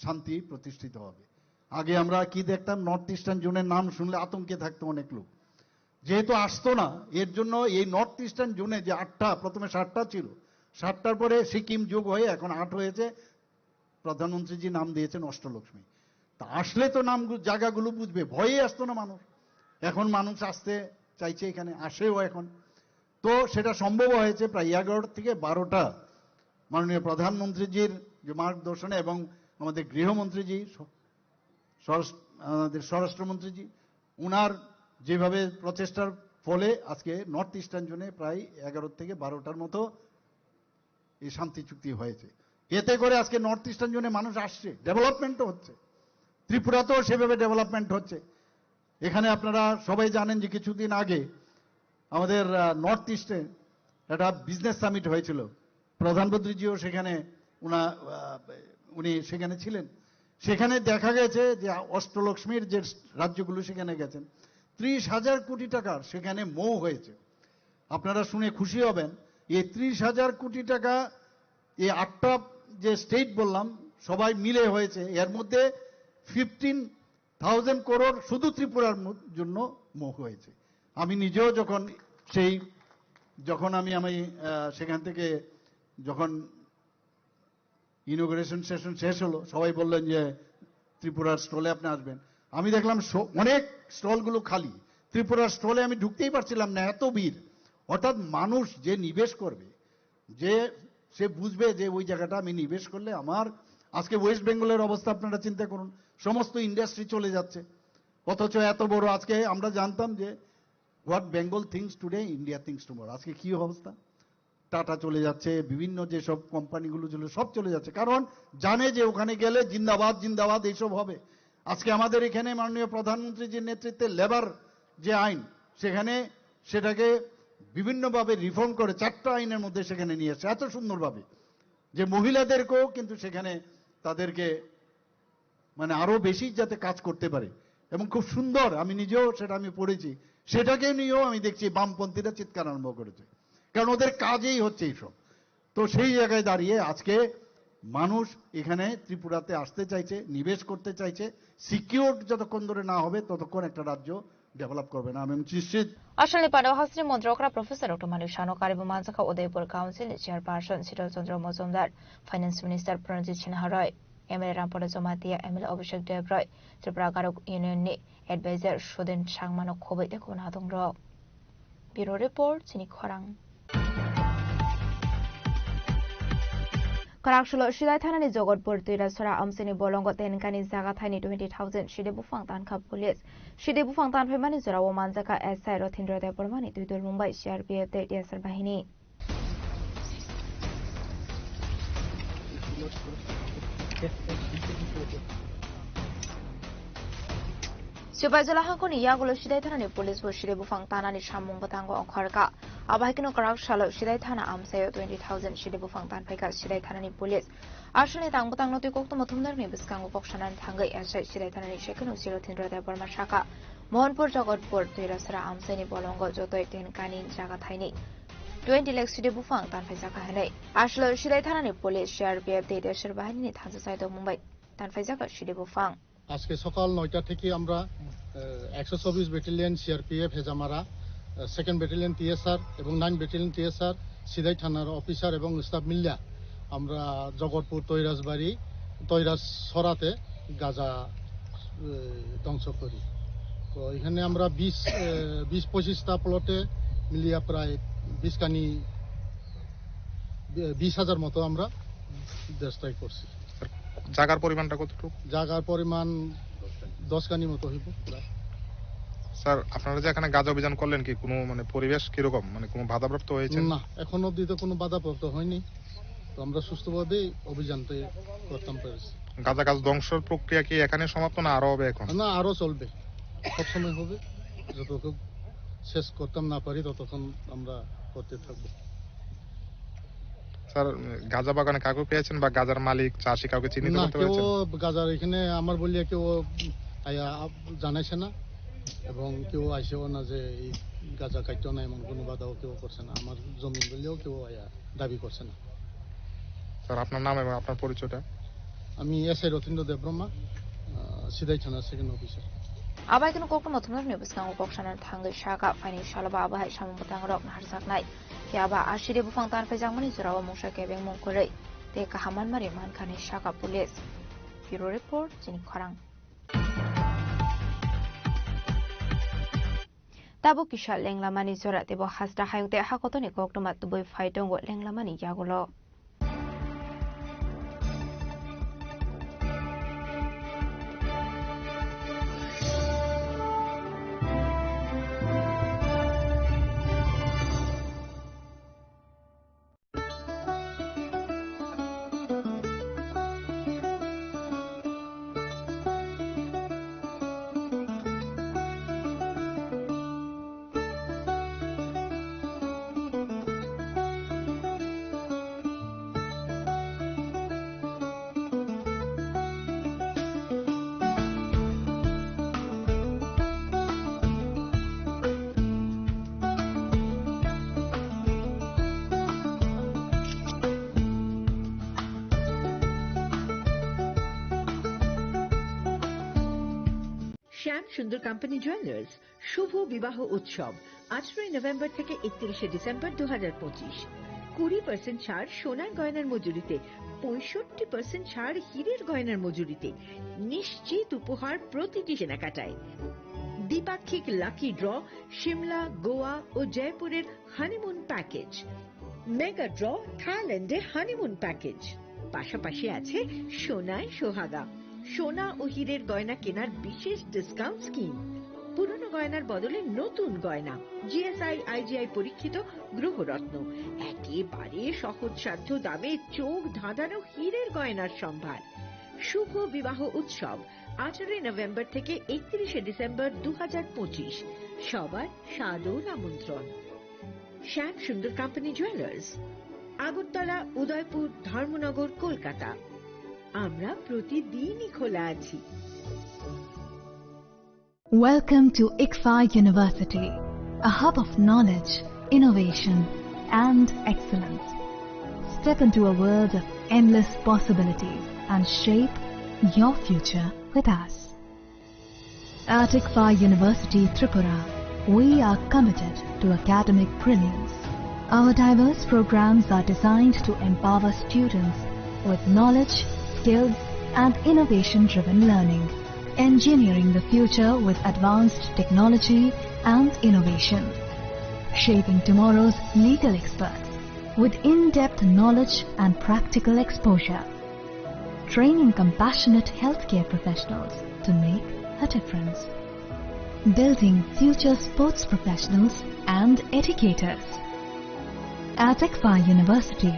শান্তি প্রতিষ্ঠিত হবে। আগে আমরা কি দেখতাম, নর্থ ইস্টার্ন জোনের নাম শুনলে আতঙ্কে থাকতো অনেক লোক, যেহেতু আসতো না, এর জন্য এই নর্থ ইস্টার্ন জোনে যে আটটা, প্রথমে সাতটা ছিল, সাতটার পরে সিকিম যোগ হয়ে এখন আট হয়েছে, প্রধানমন্ত্রীজি নাম দিয়েছেন অষ্টলক্ষ্মী। তা আসলে তো নাম গু-, জায়গাগুলো বুঝবে, ভয়ে আসতো না মানুষ, এখন মানুষ আসতে চাইছে, এখানে আসেও এখন। তো সেটা সম্ভব হয়েছে প্রায় এগারো থেকে বারোটা মাননীয় প্রধানমন্ত্রীজির যে মার্গদর্শনে এবং আমাদের গৃহমন্ত্রীজি, স-, স্বরাষ্ট্র-, আমাদের স্বরাষ্ট্রমন্ত্রীজি, ওনার যেভাবে প্রচেষ্টার ফলে আজকে নর্থ ইস্টার্ন জোনে প্রায় এগারো থেকে বারোটার মতো এই শান্তি চুক্তি হয়েছে। এতে করে আজকে নর্থ ইস্টার্ন জোনে মানুষ আসছে, ডেভেলপমেন্টও হচ্ছে, ত্রিপুরাতেও সেভাবে ডেভেলপমেন্ট হচ্ছে। এখানে আপনারা সবাই জানেন যে কিছুদিন আগে আমাদের, আহ, নর্থ ইস্টে একটা বিজনেস সামিট হয়েছিল, প্রধানমন্ত্রীজিও সেখানে উনা-, আহ, উনি সেখানে ছিলেন। সেখানে দেখা গেছে যে অষ্টলক্ষ্মীর যে রাজ্যগুলো সেখানে গেছেন, ত্রিশ হাজার কোটি টাকার সেখানে মৌ হয়েছে। আপনারা শুনে খুশি হবেন, এই ত্রিশ হাজার কোটি টাকা, এই আটটা যে স্টেট বললাম, সবাই মিলে হয়েছে, এর মধ্যে ফিফটিন থাউজেন্ড করোড় শুধু ত্রিপুরার ম-, জন্য মোহ হয়েছে। আমি নিজেও যখন সেই, যখন আমি, আমি, আহ, সেখান থেকে যখন ইনোগ্রেশন সেশন শেষ হলো, সবাই বললেন যে, "ত্রিপুরার স্টলে আপনি আসবেন।" আমি দেখলাম স-, অনেক স্টলগুলো খালি। ত্রিপুরার স্টলে আমি ঢুকতেই পারছিলাম না, এত ভিড়। অর্থাৎ মানুষ যে নিবেশ করবে, যে সে বুঝবে যে ওই জায়গাটা আমি নিবেশ করলে আমার, আজকে ওয়েস্ট বেঙ্গলের অবস্থা আপনারা চিন্তা করুন, সমস্ত ইন্ডাস্ট্রি চলে যাচ্ছে। অথচ এত বড়, আজকে আমরা জানতাম যে what Bengal thinks today, India thinks tomorrow। আজকে কি অবস্থা? টাটা চলে যাচ্ছে, বিভিন্ন যেসব কোম্পানিগুলো ছিল সব চলে যাচ্ছে, কারণ জানে যে ওখানে গেলে জিন্দাবাদ, জিন্দাবাদ এইসব হবে। আজকে আমাদের এখানে মাননীয় প্রধানমন্ত্রীজির নেতৃত্বে লেবার যে আইন, সেখানে সেটাকে বিভিন্নভাবে রিফর্ম করে চারটা আইনের মধ্যে সেখানে নিয়ে এসেছে এত সুন্দরভাবে, যে মহিলাদেরকেও কিন্তু সেখানে তাদেরকে মানে আরো বেশি যাতে কাজ করতে পারে। এবং খুব সুন্দর, আমি নিজেও সেটা আমি পড়েছি, সেটাকে নিয়েও আমি দেখছি বামপন্থীরা চিৎকার আরম্ভ করেছে, কারণ ওদের কাজেই হচ্ছে এইসব। তো সেই জায়গায় দাঁড়িয়ে আজকে মানুষ এখানে ত্রিপুরাতে আসতে চাইছে, নিবেশ করতে চাইছে। সিকিউরড যতক্ষণ ধরে না হবে, ততক্ষণ একটা রাজ্য ডেভেলপ করবে না, আমি নিশ্চিত। Australian pano hastri montri okra Professor Doctor Manik Sano karibu manjakha Udaipur Council ni Chairperson Sital Chandra Majumdar, Finance Minister Pranjit Sinha Roy, M L A Rampada Jamatia, M L A Abhishek Deb Roy, Tripura Garuk Union ni Advisor Sudin Sangmano khoboi tei khoboi natung rok. Bureau Report, chini khorang. Kwraksalo Sidai thanani Jogotpur Twirasora amchaini bolongo tenkani jaga thaini twenty thousand side buphang tankha police. Side buphang tanphaimani jorao manjakha S I Rothindra Debbarmani twidulmung bai C R P F tei T S R bahini. Sipaijala hangkoni yagulo Sidai thanani police bo side buphang tanani samung bwthango ongkhorkha. Abo hai kheno kwrak salo Sidai thana amchaio twenty thousand side buphang tanphaikha Sidai thanani police. Aswkni tang bwtangno twi koktwma thumnarokni bwskango kok sanani thangwi S I Sidai thanani second O C Rothindra Debbarma sakha, Mohanpur Jogotpur Twirasora amchaini bolongo jotoi tenkani jaga thaini twenty lakh side buphang tanphaijakha hinwi. Aswk Sidai thanani police, C R P F tei T S R bahinini thansa saitok mungbai tanphaijakha side buphang. আজকে সকাল নয়টা থেকে আমরা, আহ, একশো চব্বিশ battalion CRPF Hezamara, আহ, second battalion TSR এবং nine battalion TSR, সিদাই থানার অফিসার এবং স্টাফ মিলিয়া আমরা জগৎপুর তৈরাজবাড়ি, তৈরাজ সরাতে গাঁজা, আহ, ধ্বংস করি। তো এখানে আমরা বিশ, আহ, বিশ পঁচিশটা প্লটে মিলিয়া প্রায় বিশ কানি, বি-, বিশ হাজার মতো আমরা দেশটাই করছি। স্যার, জায়গার পরিমাণটা কতটুকু? জায়গার পরিমাণ দশ কানি মতো হইব প্রায়। স্যার, আপনারা যে এখানে গাঁজা অভিযান করলেন, কি কোনো মানে পরিবেশ কিরকম, মানে কোনো বাধাপ্রাপ্ত হয়েছে? না, এখন অবধি তো কোনো বাধাপ্রাপ্ত হয়নি, তো আমরা সুস্থভাবেই অভিযানটা করতাম পেরেছি। গাঁজা গাছ ধ্বংসর প্রক্রিয়া কি এখানে সমাপ্ত, না আরো হবে এখন? না, আরো চলবে, সবসময় হবে, যতক্ষণ শেষ করতাম না পারি ততক্ষণ আমরা করতে থাকবো। স্যার, গাঁজা বাগানে কাউকে পেয়েছেন বা গাঁজার মালিক, চাষি কাউকে চিহ্নিত না, করতে কেউ পেরেছেন? গাঁজার এখানে আমার বলিয়া কেউ আয়া জানাইছে না, এবং কেউ আইছেও না যে এই গাঁজা কাটতো না, এমন কোনো বাধাও কেউ করছে না। আমার জমিন বলেও কেউ আয়া দাবি করছে না। স্যার, আপনার নাম এবং আপনার পরিচয়টা? আমি এসআই রথীন্দ্র দেববর্মা, আহ, সিদাই থানার second officer. Abai kunu kokno thumnarni bwskango kok sanani thangwi sakha, phaini saloba abo hai samung bwtang rok naharjaknai. Phiya ba a side buphang tanphaijakmani jorao mungsa kebengmung kwrwi tei kaham manmari mankha hinwi sakha police. Bureau Report, chini khorang. Tabuk kisa lenglamani jora teibo hasta hayung tei hakotoni koktwma tubui phai tongo lenglamani yagulo. শ্যাম সুন্দর company jewellers শুভ বিবাহ উৎসব আঠারোই নভেম্বর থেকে একত্রিশে ডিসেম্বর দু হাজার পঁচিশ। কুড়ি পার্সেন্ট ছাড় সোনার গয়নার মজুরিতে, পঁয়ষট্টি পার্সেন্ট ছাড় হীরের গয়নার মজুরিতে। নিশ্চিত উপহার প্রতিটি কেনাকাটায়। দ্বিপাক্ষিক লাকি ড্র, সিমলা, গোয়া ও জয়পুরের হানিমুন প্যাকেজ। মেগা ড্র, থাইল্যান্ডে হানিমুন প্যাকেজ। পাশাপাশি আছে সোনায় সোহাগা, সোনা ও হীরের গয়না কেনার বিশেষ ডিসকাউন্ট স্কিম। পুরনো গয়নার বদলে নতুন গয়না, জিএসআই আইজিআই পরীক্ষিত গ্রহরত্ন, একেবারে সহজসাধ্য দামে চোখ ধাঁধানো হীরের গয়নার সম্ভার। শুভ বিবাহ উৎসব আঠারোই নভেম্বর থেকে একত্রিশে ডিসেম্বর দু হাজার পঁচিশ। সবার সাদর আমন্ত্রণ। শ্যাম সুন্দর কোম্পানি জুয়েলার্স, আগরতলা, উদয়পুর, ধর্মনগর, কলকাতা। আমরা প্রতিদিনই খোলা আছি। Welcome to ICFA University, a hub of knowledge, innovation, and excellence. Step into a world of endless possibilities and shape your future with us. At ICFA University Tripura, we are committed to academic brilliance. Our diverse programs are designed to empower students with knowledge, skills, and innovation-driven learning, engineering the future with advanced technology and innovation, shaping tomorrow's legal experts with in-depth knowledge and practical exposure, training compassionate healthcare professionals to make a difference, building future sports professionals and educators. At ICFA University,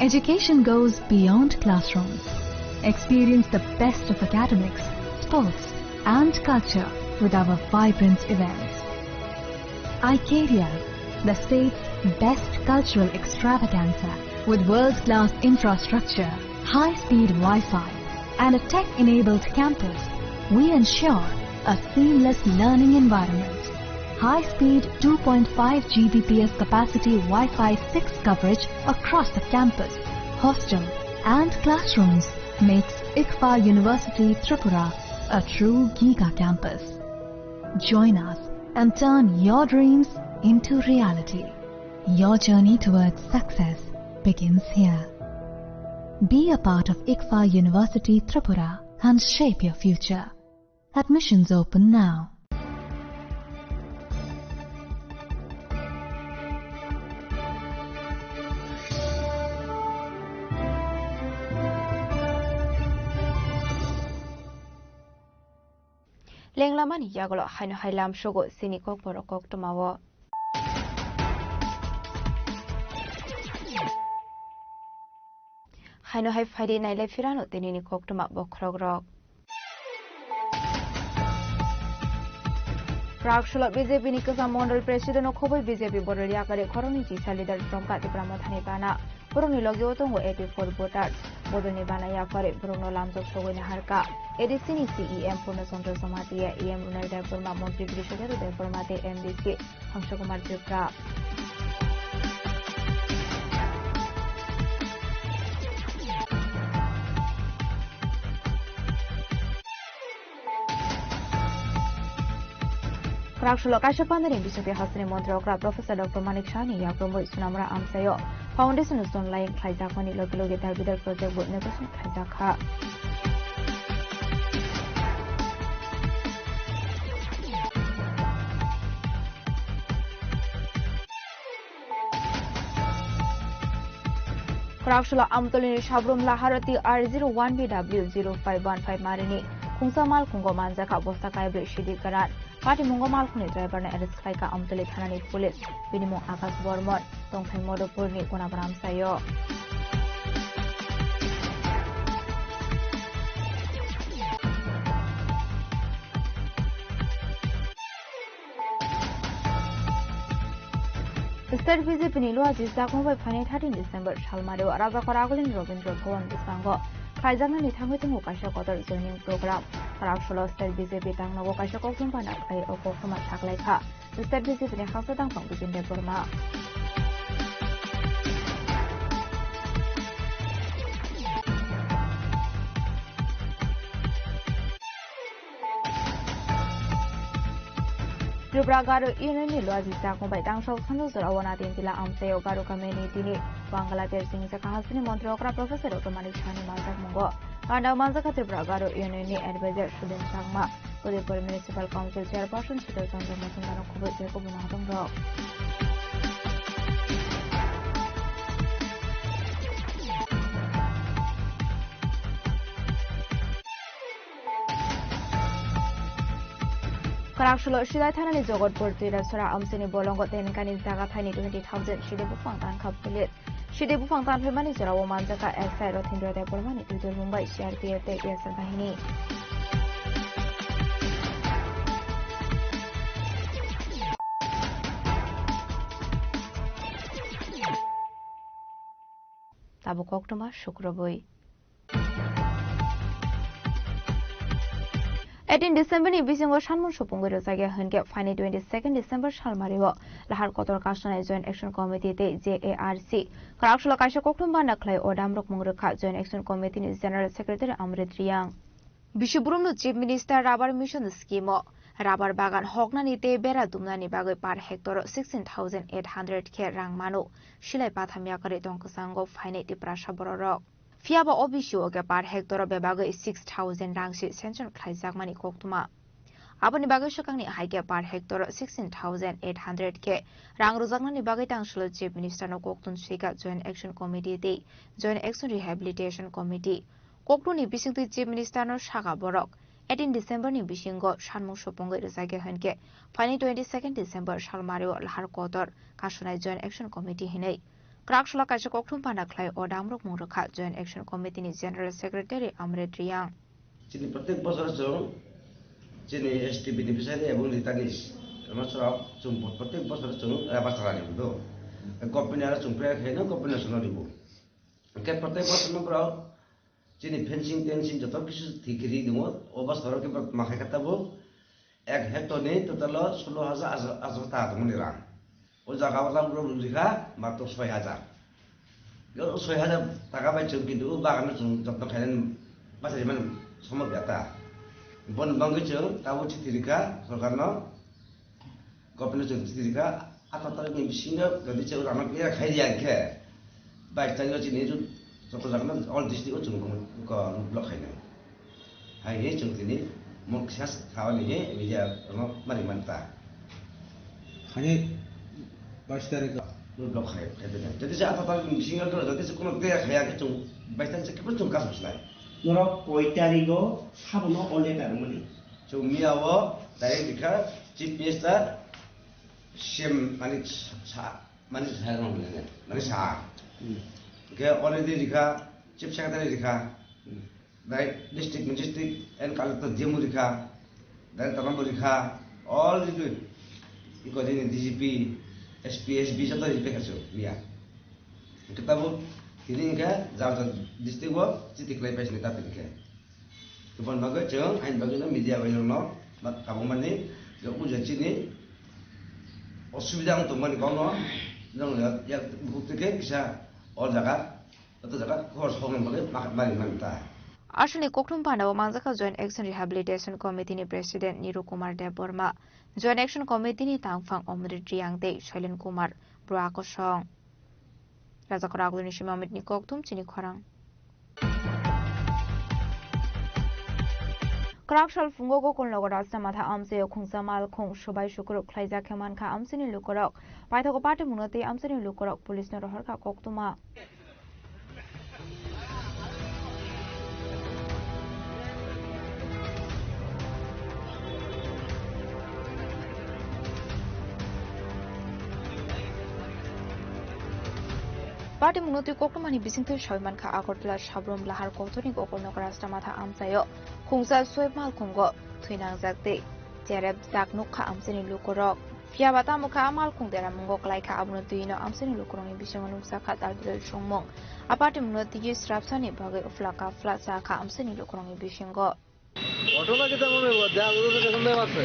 education goes beyond classrooms. Experience the best of academics, sports, and culture with our vibrant events. Icaria, the state's best cultural extravaganza, with world-class infrastructure, high-speed Wi-Fi, and a tech-enabled campus, we ensure a seamless learning environment. High-speed two point five G B P S capacity Wi-Fi six coverage across the campus, hostel, and classrooms makes ICFA University Tripura a true giga campus. Join us and turn your dreams into reality. Your journey towards success begins here. Be a part of ICFA University Tripura and shape your future. Admissions open now. Lenglamani yagulo haino hai lamsogo chini kokborok koktwmao. Haino hai phaidi nailai phirano tinini koktwma bokhorokrok. Prakshulo B J P ni kwcham mondol president o khobwi B J P bodol yakari khoroknwi chisa leader Jomka Tipra Mothani bana. Borokni logi o tongo eighty-four voters. Bodolni bana yaphari borokno lamjak sogwi naharkha A D C ni C E M Purno Chandra Jamatia, E M Runal Debbarma, Montri Grishodaru Debbarma tei M D C Hangsa Kumar Tripura. Kwraksalo kaisa pandani bisingtwi hasteni montri okra Professor Doctor Manik Sahani yakrumwi Sunamura amchaio foundation stone laying khlaijakmani logi logi Darbidar project bo inauguration khlaijak kha. Kwraksalo Amtolini Sabrum Laharati R zero one B W zero five one five marini khungsa malkhungo manjakha bosta kaibrwi sidi gwnang. Patimungo malkhungni driverno arrest khlaikha Amtoli thanani police. Bini mung Akash Bormon, tongthai Modopurni Gunabram sayo. State B J P ni luaji chakma bai phainai thirteen December salmario Rajakor Agulini Rabindra Bhavan bwskango khlaijaknani thangwi tongo kaisa kotor joining program. Kwraksalo State B J P tangnago kaisa koktwma bana khlai o koktwma saklaikha State B J P ni haksa tangphang Bijin Debbarma. Tripura Garo Union ni Luaji Chakma bai tangsok sanjak jora o Natintila amchaio Garo Community ni Bangladesh singsa kahasini montri okra Professor Doctor Manik Saha ni manjakmungo. Ganda manjakha Tripura Garo Union ni Advisor Sudin Chakma, Udaipur Municipal Council Chairperson Sital Chandra Majumdar no khoboi tei kubun hatongrok. Kwrak sulo Silai thanani Jogotpur Twirasora amchaini bolongo tenkani jaga thaini twenty thousand sidi buphang tangkha police. Sidi buphang tanphaimani jorao manjakha S I Rothindra Debbarmani twitter mumbai C R P F tei T S R bahini. Tabuk koktwma Sukrobwi. Eighteen December ni bisingo sanmung supungwi rwjakya hwnkhe phaini twenty second December salmario Lahar Kotor Kasonai Joint Action Committee tei J A R C kwrak sulo kaisa koktwma na khlai o damrok mung rwkha Joint Action Committee ni General Secretary Amrit Riyang. Bisi Burumno Chief Minister Rubber Mission Scheme o rubber bagan hoknani tei bera dumnani bagwi per hectare o sixteen thousand eight hundred khe rang mano. Silai patham yakarwi tong kwchango phainai Tiprasa bororok. Phiya ba o bisio khe per hectare o bebagwi six thousand rang se sanction khlaijakmani koktwma. Aboni bagwi swkangni hai khe per hectare o sixteen thousand eight hundred khe rang rwjaknani bagwi tang salo Chief Minister no koktun swika Joint Action Committee tei Joint Action Rehabilitation Committee. Koktwni bisingtwi Chief Minister no saka borok eighteen December ni bisingo sanmung supungwi rwjakya hwnkhe phaini twenty second December salmario Lahar Kotor Kasonai Joint Action Committee hinwi kwrak sulo kaisa koktwma panda khlai o damrok mung rwkha Joint Action Committee ni General Secretary Amrit Riyang. Chini protek bosor chwng chini S T beneficiary ebong retirees rwma chwng protek bosor chwng rubber chara ribo do. Company aro chwng prayer khaino company no ribo. Hwnkhe protek bosor no borok chini fencing tencing joto kisu thik ri tongo. O bosor o khe borok ma khai kha tabuk ek hectare ni total o solo hajar ajo, ajo ta tongmani rang. O jaga o lam rok rikha matok soi hajar. O soi hajar taka bai chwng kintu o bagan no chwng jotno khainani bachari mani somok ya ta. Boni bagwi chwng tabuk chithi rikha sorkar no. Government chwng chithi rikha, athar tarikh ni bisingo jodi chwng rang no clear khai riya hwnkhe, bais tarikh o chini joto jaga no all district o chwng ko block khainai. Hai he chwng tini mon kisa thawani he media no mari manta. Hani bais tarikh o block khai khai de. Jodi se athar tarikh ni bisingo jodi se kono clear khaya khe chwng bais tarikh se kebo chwng kaso slai. Norok koi tarikh o sabono o letter mani? Chwng miya o direct rikha Chief Minister, C M mani sa, mani sa, mani sa. Hmm. Hwnkhe already rikha Chief Secretary rikha, hmm, direct district, district and collector D M O rikha, director no rikha, all rikha, iko dini D G P, S P, S B joto rikha chwng miya. Hwnkhe tabuk tini hwnkhe jar jar district o chiti khlai paisini ta tini khe. Tubun bagwi chwng aini bagwi no media bai rokno ma-, kabangmani je o je chini osubida wng tongmani kokno nwng yak bukhuk twi khe kisa o jaga, joto jaga khobor sokmani bagwi ma-, mari mani ta. Aswkni koktwma panda o manjakha Joint Action Rehabilitation Committee ni President Niru Kumar Debbarma, Joint Action Committee ni tangphang Omrit Riyang tei Shailen Kumar Bro Akosong. Raja Kwrak Agulini Sima Amit ni kokthum chini khorang. Kwrak sal phungo Gokulnagar Rasta Matha amchaio khungsa malkhung subai sukruk khlaijak khe mankha amchaini lukurok. Paithago patimungno tei amchaini lukurok police no rohorkha koktwma. Patimungno twi koktwmani bisingtwi sawi mankha Agartala Sabrum Lahar Kotorni Gokulnagar Rasta Matha amchaio khungsa soi malkhungo thwinangjak tei cherepjak nukha amchaini lukurok. Phiya ba tamo khe a malkhung deramungo kwlaikha, abono twino amchaini lukurokni bisingo nukjakha tal bedal chongmung. A patimungno twiwi srapsani bagwi uphla kaphla chakha amchaini lukurokni bisingo. ঘটনা কিতা মনে হইব? যা গরু তো পেছন দিয়ে মারছে।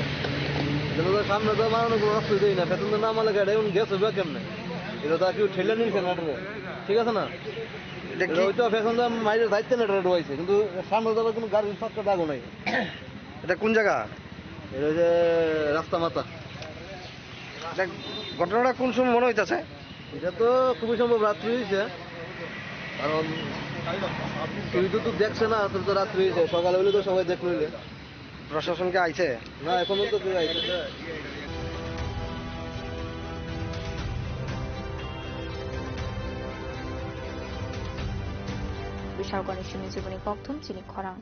যেটা তো সামনে তো মারানো কোনো রাস্তা দেই না, পেছন দিয়ে না মারলে গাড়ি এখন গেছে বা কেমনে? এটা তো আর কেউ ঠেলে নিচ্ছে না, এটা। ঠিক আছে না? এটা এটা কি? হয়তো পেছন দিয়ে মাইরে যাইতে না, এটা ডুবাইছে, কিন্তু সামনে তো আবার কোনো গাড়ির ফাঁকা দাগও নাই। এটা কোন জায়গা? এটা হচ্ছে রাস্তা মাথা। দেখ, ঘটনাটা কোন সময় মনে হইতাছে? এটা তো খুবই সম্ভব রাত্রি হয়েছে, কারণ কেউ তো, তো দেখছে না, তো, তো রাত্রি হয়েছে, সকালে হলে তো সবাই দেখলো হইলে। প্রশাসন কি আইছে? না, এখনো তো কেউ আইছে না। Bishal Ganesh Mizubuni kokthum chini khorang.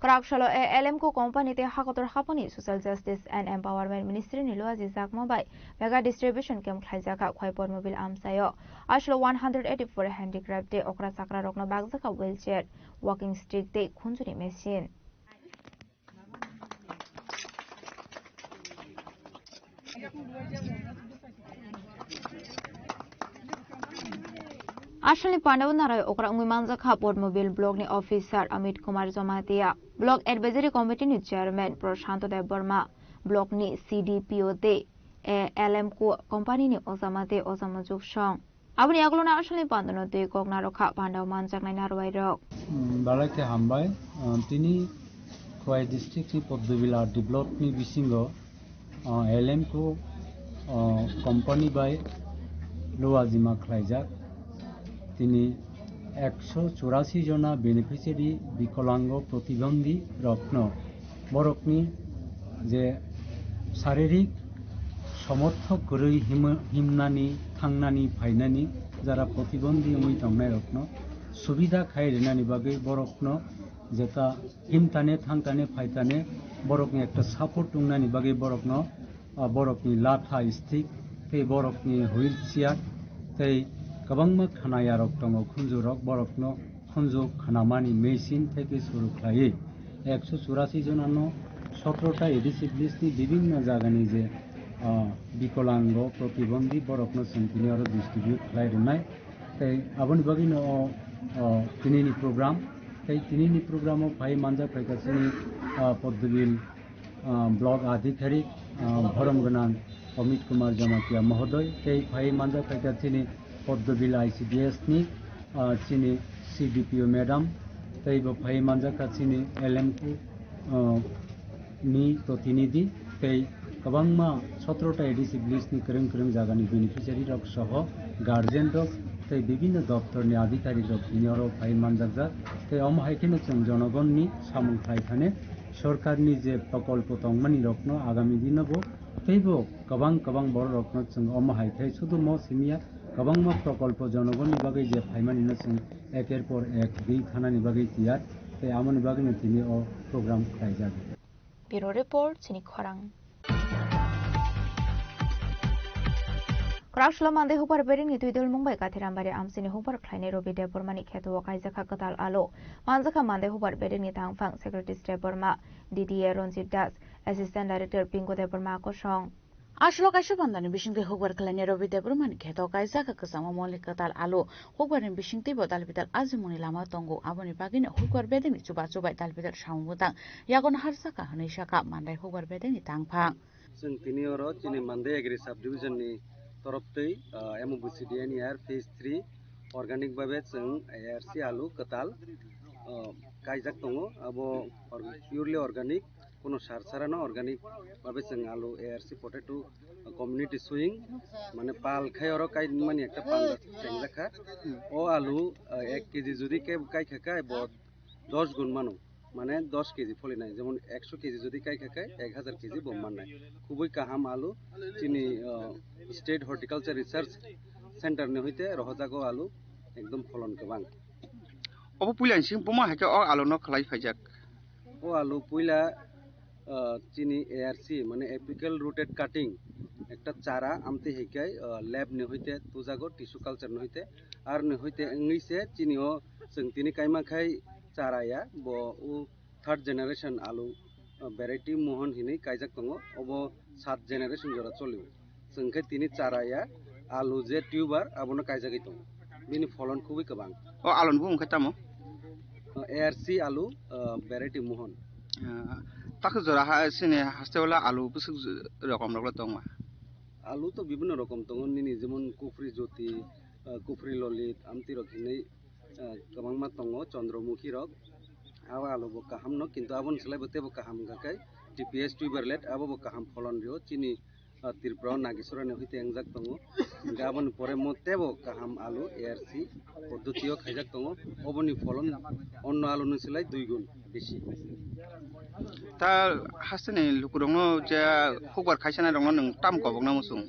Kwraksalo a L M Co company tei hakotor haponi Social Justice and Empowerment Ministry ni luaji jakma bai mega distribution camp khlaijak kha Khwai Pormobil amchaio. Aswlo one hundred eighty-four handicraft tei okra chakra rokno bakjak kha wheelchair, walking stick tei khunjuni machine. Asalni pandao narai okra wngwi manjak kha Pormobil block ni officer Amit Kumar Jamatia, block advisory committee ni chairman Prashanto Debbarma, block ni C D P O tei A L M Co company ni ojama tei ojama juksong. Aboni yagulo na asalni pandano twi kok narwkha pandao manjaknai narwai rok. Mm, balai khe hambai. Ah, tini Khwai district ni Poddobil R D block ni bisingo, ah, L M Co, ah, company bai luajima khlaijak. Tini ekso churasi jona beneficiary bikolango protibondhi rokno borokni je saririk somorthok kwrwi hima-, himnani, thangnani, phainani jara protibondhi wngwi tongnairokno subida khai rinani bagwi borokno jeta himtane, thangtane, phaitane borokni ekta support wngnani bagwi borokno ah, borokni latha stick tei borokni wheelchair tei kwbangma khwnayarok tongo, khunjurok, borokno khunju khwnamani machine tei khe suru khlaiwi ekso churasi jonano sotro ta A D C village ni bibinno jagani je, ah, bikolango, protibondhi borokno chwng tini oro distribute khlai rwnai. Tei aboni bagwino o, o tinini program, tei tinini programo phai manjak phaikha chini, ah, Poddobil ah, block adhikarik, ah, borom gwnang Amit Kumar Jamatia mohodoi, tei phai manjak phaikha chini Poddobil I C D S ni, ah, chini C D P O madam, tei bo phai manjak kha chini L M Co, ah, ni protinidhi, tei kwbangma sotro ta A D C village ni kwrwng kwrwng jagani beneficiary rok soho guardian rok tei bibinno doptor ni adhikarik rok tini oro phai manjakjak, tei omo hai kheno chwng jonogon ni samung khlai thani. Sorkarni je prokolpo tongmani rokno agami dino bo teibo kwbang kwbang borok rokno chwng omo hai khe sudu mo simiya kwbangma prokolpo jonogonni bagwi je phaimani no chwng eker por ek di thanani bagwi tiyar tei amoni bagwino tini o program khlaijak. Bureau Report, chini khorang. Kwraksalo Mandai hukbar bedekni twi dulmung bai Kathirambari amchini hukbar khlainai Robi Debbarmani kheto o kaijak kha kwtal alo. Manjak kha Mandai hukbar bedekni tangphang Secretary Debbarma, D D A Ranjit Das, Assistant Director Pinko Debbarma kosong. Aswlo kaisa bandani bisingtwi hukbar khlainai Robi Debbarmani kheto kaijak kha kwchangma molni kwtal alo. Hukbarni bisingtwibo dalbidal ajimungni lama tongo, aboni bagwino hukbar bedekni chubachu bai dalbidal samung bwtang yago naharjak kha hwnwi sakha Mandai hukbar bedekni tangphang. Chwng tini oro chini Mandai Agri Subdivision ni torof twi, ah, M O B C D N E R Phase three organic babe chwng A R C alu kwtal, ah, kaijak tongo. Abo or-, purely organic, kuno sar sarano organic babe chwng alu A R C potato community sowing, mane pal khai oro kai mani ekta panda chengjak kha. O alu, ah, ek K G jodi ke kai kha kai bo dos gun mano, mane dos K G pholinai, jemon ekso K G jodi kai kha kai ek hajar K G bo mannai. Khubui kaham alu, chini, ah, State Horticulture Research Center ni hoite rohojago alu, ekdom pholon kwbang. Obo puila sing buma hai khe o alu no khlai phaijak. O alu puila, ah, chini A R C, mane apical rooted cutting, ekta chara amtwi hai khe, ah, lab ni hoite tujago, tissue culture ni hoite, ar ni hoite wngwi se chini o chwng tini kaima khai chara ya, bo o third generation alu, ah, variety Mohon hinwi kaijak tongo, obo sat generation jora cholio. Chwng khe tini chara ya, alu je tuber abono kaijagwi tongo. Bini pholon khubui kwbang. O aluni bumung khe tamo? O A R C alu, ah, variety Mohon. Ah, takhe jora ha, sini haste wala alu bwswk rokom rok le tongma? Alu to bibinno rokom tongo, nini jemon Kufri Jyoti, ah, Kufri Lolit, amtwi rok hinwi, ah, kwbangma tongo, Chandramukhi rok. Abo alu bo kaham no, kintu aboni slai bo teibo kaham wngkha khe T P S tuber let abo bo kaham pholon rio chini, ah, Tripura o Nagisora ni hoite engjak tongo. Hingke aboni pore mo tebo kaham alu A R C poddoti o khaijak tongo. Oboni pholon onno alu ni silai dui gun besi. Ta hasteni lukurokno je hukbar khaisana rokno nwng tam kobokna muchung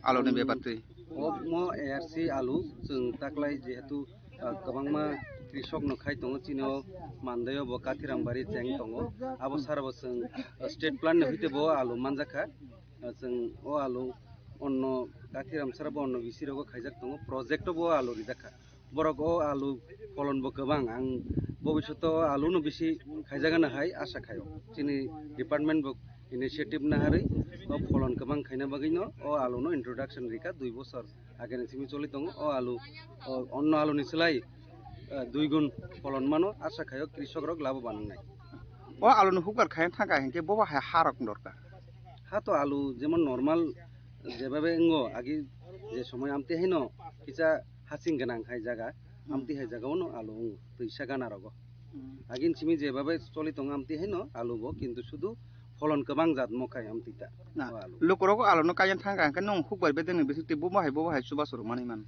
aluni bepar twi. O mo A R C alu chwng taklai jehetu, ah, kwbangma krisok no khai tongo chini o mandai o bo Kathirambari cheng tongo. Abo sara bo chwng, ah, state plan ni hoite bo alu manjakha. Ah, chwng o alu onno Kathiram sara bo onno bisi rogo khaijak tongo. Project o bo alu rijak kha. Borok o alu pholon bo kwbang, ang bobishoto o alu no bisi khaijagano hai asha khaio. Chini department bo initiative naharwi o pholon kwbang khaina bagwi no o alu no introduction rika dui bosor ageni simi choli tongo. O alu, o onno alu ni silai, eh, dui gun pholon mano asha khaio krisok rok labo banangnai. O alu no hukbar khaina thangka hinkhe bobo hai harok dorkar. Ha to alu jemon normal jebabe wngo agi je somoi amtwi haino kisa hasing gwnang hai jaga, amtwi hai jaga ono alu wngo twisa gana rogo. Agin simi jebabe choli tongo amtwi haino alu bo kintu sudu pholon kwbang jat mo khai amtwi ta. Na, o alu. Lukurok o alu no kaiyan thangka hinkhe nwng hukbar bedeng ni bising twi bobo hai bobo hai chubachu rwmani man.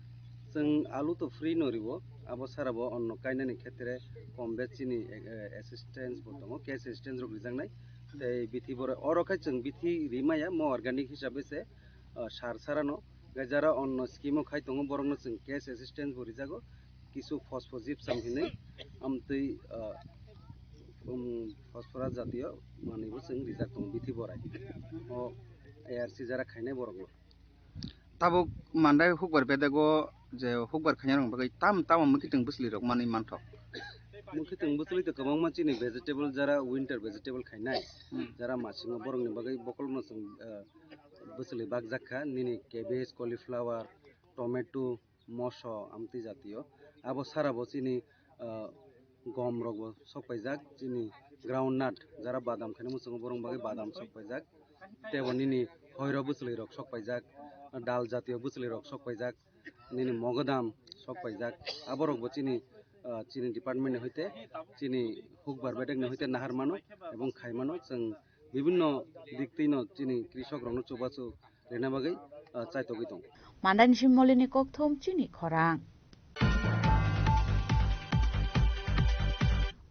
Chwng alu to free no riwo, abo sara bo onno kainani khetre kom bes chini, eh, assistance bo tongo, cash assistance rok rijaknai. Tei bithi boro oro khai chwng bithi rimaya mo organic hisabe se, ah, sar sarano. Gai jara onno scheme o khai tongo borokno chwng cash assistance bo rijago. Kisu phosphogypsum hinwi amtwi, ah, um, phosphorus jatiyo manwi bo chwng rijak tongo bithi borai. O A R C jara khainai borokno. Tabuk mandai hukbar bedego je hukbar khainai rok bagwi tam tamo mwkhitwng bwchwlwi rok manwi manthok. Mwkhitwng bwchwlwi to kwbangma chini vegetable jara winter vegetable khainai, hmm, jara masingo borokni bagwi bokolno chwng, ah, bwchwlwi bakjak kha nini cabbage, cauliflower, tomato, moso, amtwi jatiyo. Abo sara bo chini, ah, gom rok bo sok paijak, chini ground nut, jara badam khaina muchungo borok bagwi badam sok paijak. Tei bo nini hoiro bwchwlwi rok sok paijak, dal jatiyo bwchwlwi rok sok paijak, nini mogodam sok paijak. Aborok bo chini, ah, chini department ni hoite, chini hukbar bedek ni hoite nahar mano ebong khai mano. Chwng bibinno dik twi no chini krisok rok no chubachu rina bagwi, ah, chaitogwi tongo. Mandani Simolini kokthum chini khorang.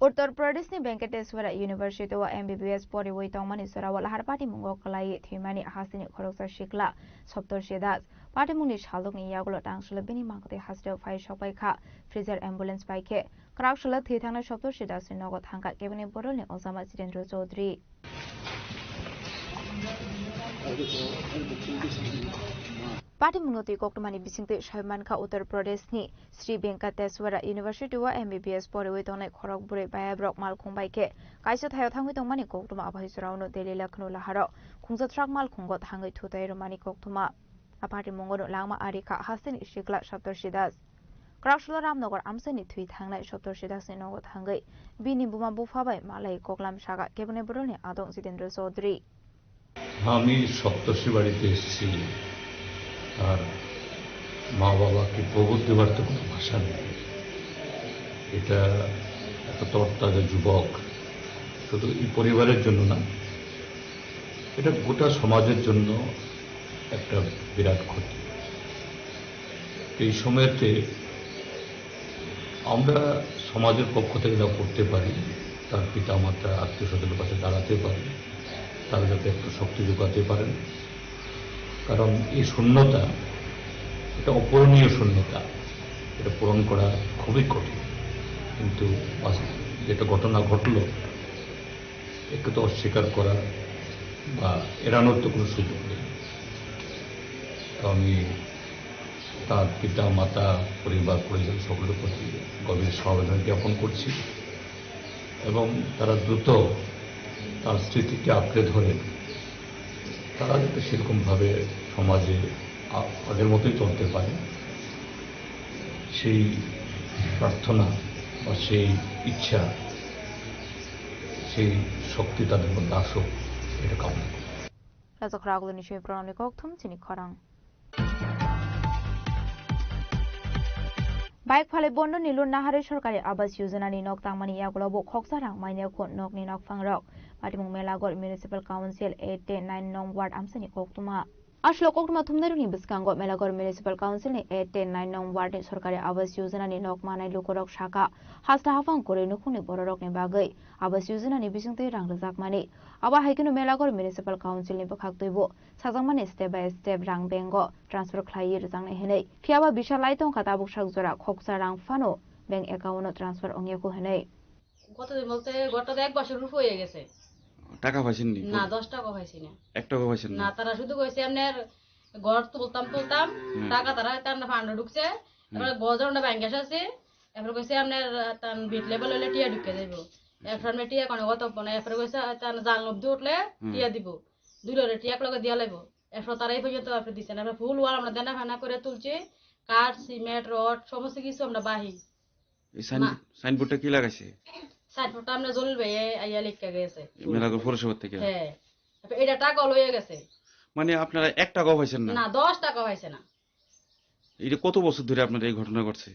Uttar Pradeshni Venkateswara University o M B B S poriwi tongmani jorao lahar patimungo kwlaiwi thwimani hasteni khoroksa sikla Saptarshi Das. Patimungni salokni yagulo tangsalo bini mangkwtwi hasteo phai sokpai kha. Freezer ambulance bai khe kwrak salo thwi thangnai Saptarshi Dasni nogo thangkha kebengni bororni ojama Jitendra Chaudhary. Patimungno twi koktwmani bisingtwi sai mankha Uttar Pradeshni Sri Venkateswara University o M B B S poriwi tongnai khorok bwrwi bayabrok malkhung bai khe kaisa thaio thangwi tongmani koktwma aphai jorao no Delhi Lucknow laharo khungsa truck malkhungo thangwi thutai rwmani koktwma. A party mungo no langma ari kha hasteni sikla Saptarshi Das. Kraksolo Ramnagar amchaini thwi thangnai Saptarshi Dasni nogo thangwi bini buma bupha bai malai koklam saka kebengni bororni adong Jitendra Chaudhary. আমি সপ্তর্ষি বাড়িতে এসেছি, আর মা বাবাকে প্রবোধ দেবার তো কোনো ভাষা নেই। এটা একটা তরতাজা যুবক, শুধু এই পরিবারের জন্য না, এটা গোটা সমাজের জন্য একটা বিরাট ক্ষতি। এই সময়তে আমরা সমাজের পক্ষ থেকে যা করতে পারি, তার পিতা মাতা আত্মীয় স্বজনের পাশে দাঁড়াতে পারি, তারা যাতে একটু শক্তি যোগাতে পারেন। কারণ এই শূন্যতা, এটা অপূরণীয় শূন্যতা, এটা পূরণ করা খুবই কঠিন। কিন্তু বাস-, যেটা ঘটনা ঘটলো, একে তো অস্বীকার করার বা এড়ানোর তো কোনো সুযোগ নেই। তো আমি তার পিতা, মাতা, পরিবার, পরিজন সকলের প্রতি গভীর সমবেদনা জ্ঞাপন করছি এবং তারা দ্রুত তার স্মৃতিকে আঁকড়ে ধরে তারা যাতে সেরকমভাবে সমাজে আ-, আগের মতোই চলতে পারে, সেই প্রার্থনা বা সেই ইচ্ছা, সেই শক্তি তাদের মধ্যে আসুক, এটা কামনা করি। Rajak Raguluni Sui Pranamni Kokthum chini khorang. Bike phalwi bondo ni loan naharwi sorkari Awas Yojana ni nok tangmani yagulo bo khoksa rang manya kho nokni nokphang rok. Patimung Melaghor Municipal Council eight ten nine nong ward amchaini koktwma. Aswk koktwma thumnairokni bwskango Melaghor Municipal Council ni eight ten nine nong ward ni sorkari Awas Yojana ni nok manai lukurok sakha, hasta haphang kwrwi nukhungni bororokni bagwi Awas Yojana ni bisingtwi rang rwjakmani. Abo hai kheno Melaghor Municipal Council ni bwkhaktwibo sajakmani step by step rang bank o transfer khlaiwi rwjaknai hwnwi. Phiyaba bisa lai tongkha tabuk sak jora khoksa rang phano bank account o transfer wngyakho hwnwi. কতদিন বলতে ঘরটা তো এক বছর উপরে হয়ে গেছে। টাকা পাইছেন নি? না, দশ টাকা পাইছি না। এক টাকা পাইছেন না? না, তারা শুধু কইছে আপনার ঘর তুলতাম তুলতাম, হুম। টাকা তারা তার ফান্ডে ঢুকছে, হুম। এবার গজর ওটা ব্যাংকে আছে, এরপরে কইছে আপনার, আহ, তান বিট লেভেল হইলে টিয়া ঢুকে যাইব। আচ্ছা। এরপরে আপনার টিয়া কোনো কত পনে, এরপরে কইছে, আহ, তান জাল নব্দি উঠলে হুম। টিয়া দিব। দুই লরে টিয়া এক লগে দিয়া লাগবো। এরপরে তারা এই পর্যন্ত আপনি দিচ্ছেন। আমরা ফুল ওয়াল আমরা দেনা ফেনা করে তুলছি, কাঠ, সিমেন্ট, রড সমস্ত কিছু আমরা বাহি। এই সাইন-, মা- সাইনবোর্ডটা কি লাগাইছে? সাইনবোর্ডটা আমরা জলিল ভাই আইয়া লেখা গেছে। মেলাগর পৌরসভা থেকে? হ্যাঁ। তারপরে এটা টাকা লইয়া গেছে। মানে আপনারা এক টাকাও পাইছেন না? না, দশ টাকা পাইছে না। এটা কত বছর ধরে আপনার এই ঘটনা ঘটছে?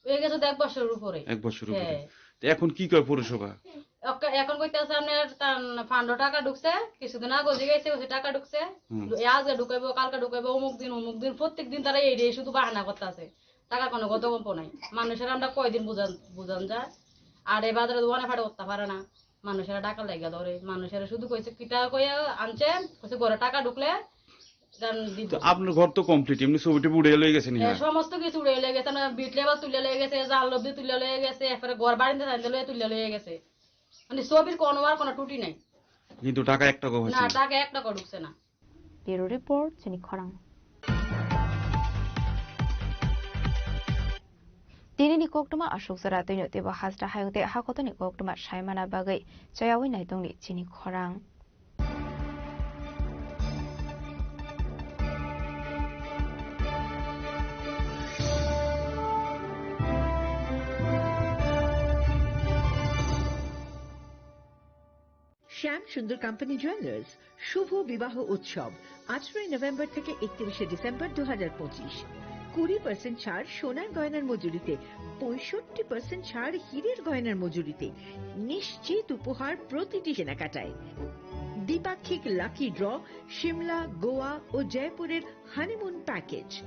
হয়ে গেছে তো এক বছরের উপরে। এক বছর উপরে। হ্যাঁ। তো এখন কি কয় পৌরসভা? ওকে, এখন কইতাছে আপনার তান ফান্ডো টাকা ঢুকছে, কিছুদিন আগে যে গেছে, ওই টাকা ঢুকছে। হুম। আজকে ঢুকাইবো, কালকে ঢুকাইবো, অমুক দিন, অমুক দিন, প্রত্যেক দিন তারা এই রে শুধু বাহানা করতেছে। টাকা কোনো গত গল্প নাই। মানুষের আমরা কয়দিন বুঝান, বুঝান যায়। আর এই বাজারে দোকানে ফাটে উঠতে পারে না। মানুষেরা টাকা লেগে ধরে। মানুষেরা শুধু কইছে, "কিতা কইয়া আনছেন?" কইছে, "ঘরে টাকা ঢুকলে দেন দিব।" তো আপনার ঘর তো কমপ্লিট, এমনি ছবিটি উড়ে লয়ে গেছে নি? হ্যাঁ, হ্যাঁ। সমস্ত কিছু উড়ে লয়ে গেছে। আমরা বিট লেভেল তুলে লয়ে গেছে, জাল লব্দি তুলে লয়ে গেছে, এরপরে ঘর বারিন্দা টারিন্দা লয়ে তুলে লয়ে গেছে। মানে ছবির কোনো আর কোনো ত্রুটি নাই। কিন্তু টাকা এক টাকাও হয়েছে না, না? টাকা এক টাকা ঢুকছে না। Bureau Report, Chini Khorang. Tini ni koktwma aswk jora twino teibo hasta hayung tei hakotoni koktwma saimana bagwi chayawi naitongni Chini Khorang. শ্যাম সুন্দর কোম্পানি জুয়েলার্স শুভ বিবাহ উৎসব আঠারোই নভেম্বর থেকে একত্রিশে ডিসেম্বর দু হাজার পঁচিশ। কুড়ি পার্সেন্ট ছাড় সোনার গয়নার মজুরিতে, পঁয়ষট্টি পার্সেন্ট ছাড় হীরের গয়নার মজুরিতে, নিশ্চিত উপহার প্রতিটি কেনাকাটায়। দ্বিপাক্ষিক লাকি ড্র, সিমলা, গোয়া ও জয়পুরের হানিমুন প্যাকেজ,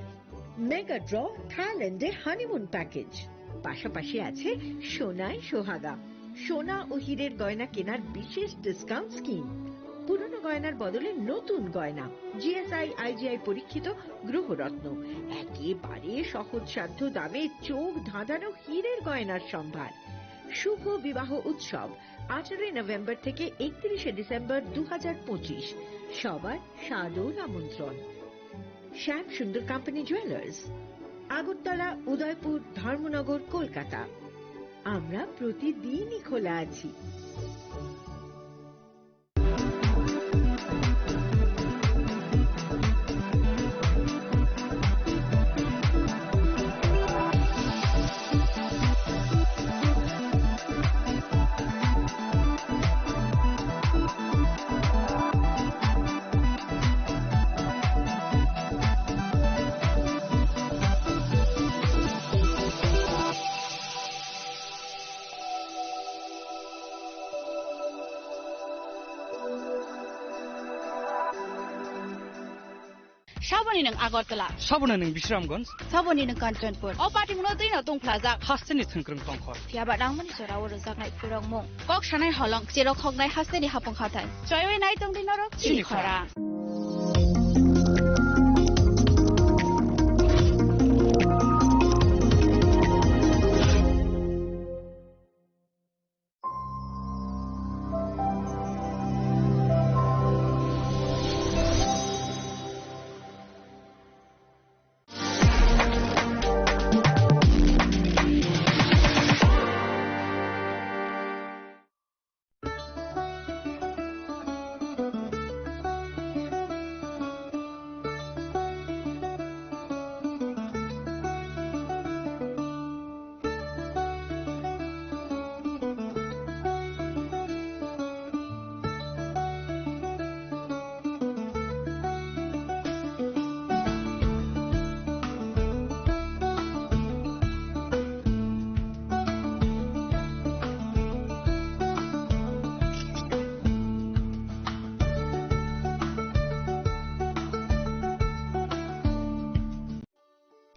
মেগা ড্র, থাইল্যান্ডে হানিমুন প্যাকেজ, পাশাপাশি আছে সোনায় সোহাগা, সোনা ও হীরের গয়না কেনার বিশেষ ডিসকাউন্ট স্কিম, পুরনো গয়নার বদলে নতুন গয়না, জিএসআই আইজিআই পরীক্ষিত গ্রহরত্ন, একেবারে সহজসাধ্য দামে চোখ ধাঁধানো হীরের গয়নার সম্ভার। শুভ বিবাহ উৎসব আঠারোই নভেম্বর থেকে একত্রিশে ডিসেম্বর দু হাজার পঁচিশ। সবার সাদর আমন্ত্রণ। শ্যাম সুন্দর কোম্পানি জুয়েলার্স, আগরতলা, উদয়পুর, ধর্মনগর, কলকাতা। আমরা প্রতিদিনই খোলা আছি। Saboni nwng Agartala. Saboni nwng Bisramganj. Saboni nwng Kanchanpur. O patimungno twino tungphlajak. Hasteni thwngkwrwng tongkhor. Phiyaba nangmani jorao rwjaknai phwrwngmung. Kok sanai holong, cherok hoknai hasteni hapung hathai. Choiwi nai tongdi norok chini Chini khorang. Khorang.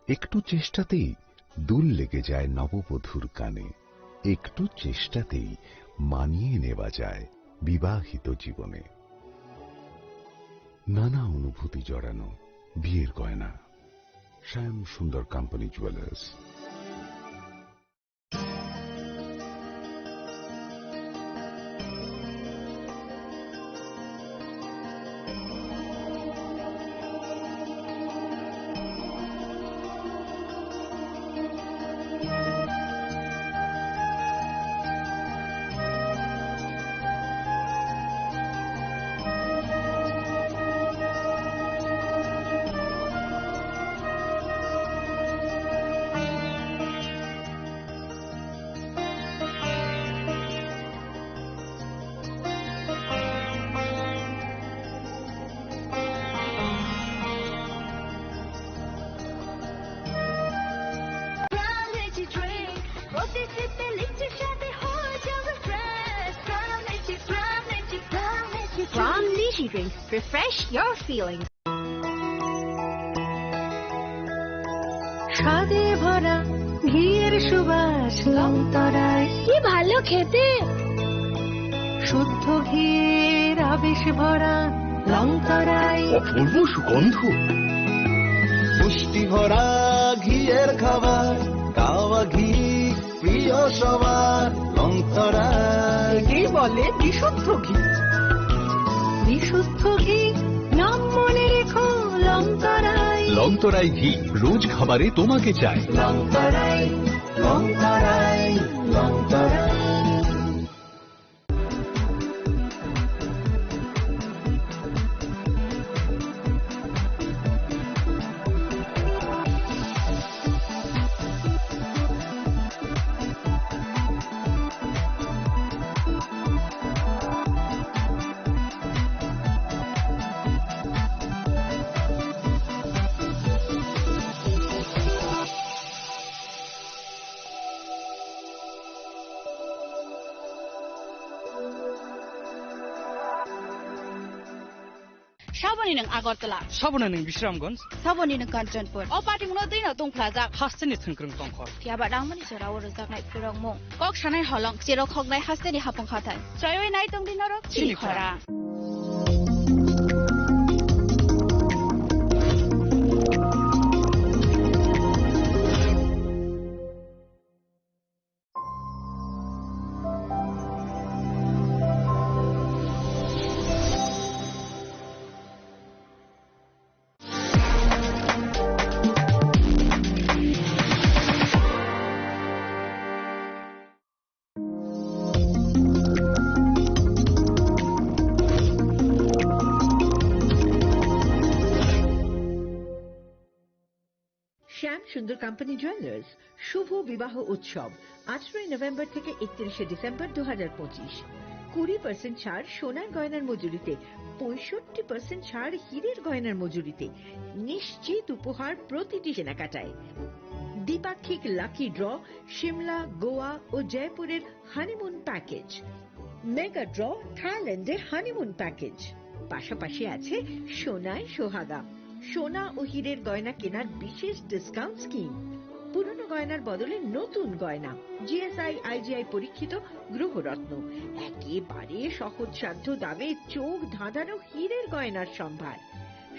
একটু চেষ্টাতেই দুল লেগে যায় নববধূর কানে। একটু চেষ্টাতেই মানিয়ে নেওয়া যায় বিবাহিত জীবনে। নানা অনুভূতি জড়ানো বিয়ের গয়না। শ্যাম সুন্দর company jewellers. Plum Lychee Drink, প্রতি সিপে লিচির স্বাদে হয়ে যাবে fresh. Plum Lychee, Plum Lychee, Plum Lychee Drink। Plum Lychee Drink, refresh your feelings। স্বাদে ভরা ঘিয়ের সুবাস লংতরায়। কি ভালো খেতে! শুদ্ধ ঘিয়ের আবেশ ভরা লংতরায়। অপূর্ব সুগন্ধ। পুষ্টি ভরা ঘিয়ের খাবার, গাওয়া ঘি প্রিয় সবার, লংতরায়। একেই বলে বিশুদ্ধ ঘি। বিশুদ্ধ ঘি, নাম মনে রেখো, লংতরায়। লংতরায় ঘি, রোজ খাবারে তোমাকে চাই। লংতরায়, লংতরায়, Longtharai. Saboni nwng Agartala. Saboni nwng Bisramganj. Saboni nwng Kanchanpur. O party mungno twi no tongphlajak. Hasteni thwngkwrwng tongkhor. Phiya ba nangmani jora o rwjaknai phwrwngmung. Kok sanai holong, cherok hoknai hasteni hapung hathai. Chaiwi nai tongdi norok chini chini khora. Khora. শ্যাম সুন্দর company jewellers শুভ বিবাহ উৎসব আঠারোই নভেম্বর থেকে একত্রিশে ডিসেম্বর দু হাজার পঁচিশ। কুড়ি পার্সেন্ট ছাড় সোনার গয়নার মজুরিতে, পঁয়ষট্টি পার্সেন্ট ছাড় হীরের গয়নার মজুরিতে, নিশ্চিত উপহার প্রতিটি কেনাকাটায়। দ্বিপাক্ষিক লাকি ড্র, সিমলা, গোয়া ও জয়পুরের হানিমুন প্যাকেজ। মেগা ড্র, থাইল্যান্ডের হানিমুন প্যাকেজ। পাশাপাশি আছে সোনায় সোহাগা, সোনা ও হীরের গয়না কেনার বিশেষ ডিসকাউন্ট স্কিম। পুরনো গয়নার বদলে নতুন গয়না, জিএসআই আইজিআই পরীক্ষিত গ্রহরত্ন, একেবারে সহজসাধ্য দামে চোখ ধাঁধানো হীরের গয়নার সম্ভার।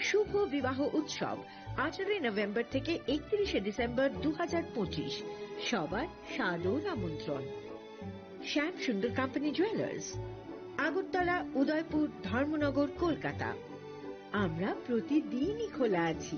শুভ বিবাহ উৎসব আঠারোই নভেম্বর থেকে একত্রিশে ডিসেম্বর দু হাজার পঁচিশ। সবার সাদর আমন্ত্রণ। শ্যাম সুন্দর কোম্পানি জুয়েলার্স, আগরতলা, উদয়পুর, ধর্মনগর, কলকাতা। আমরা প্রতিদিনই খোলা আছি।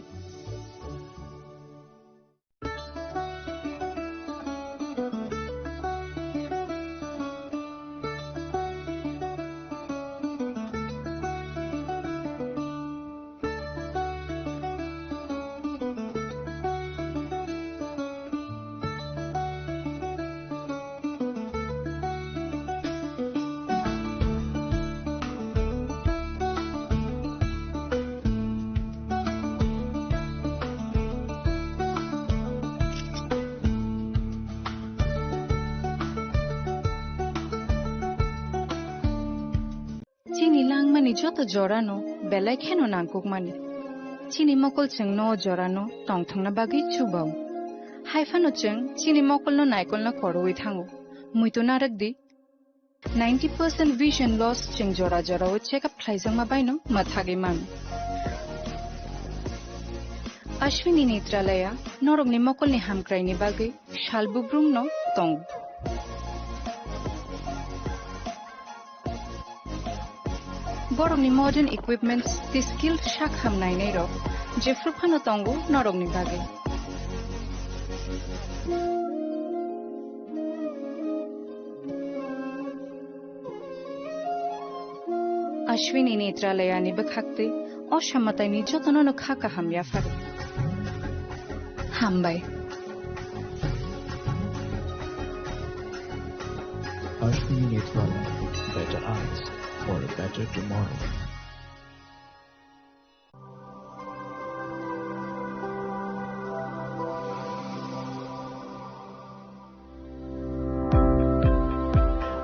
Chini langmani joto jorano belai kheno nangkukmani. Chini mokol chwng no jorano tongthokna bagwi chubao. Hai phano chwng chini mokolno naikolna korowi thango. Muitu narwk di, ninety percent vision loss chwng jora jorao check up khlaijakma baino mwthagwi mano. Ashwini Netralaya norokni mokolni hamkraini bagwi sal bubrumno tongo. Borokni modern equipments tei skilled sak ham nainairok jephru phano tongo norokni bagwi. Ashwini Netralayani bwkhaktwi o samataini jotono no kha kaham yapharo. Hambai. Ashwini Netralaya, better eyes for a better tomorrow.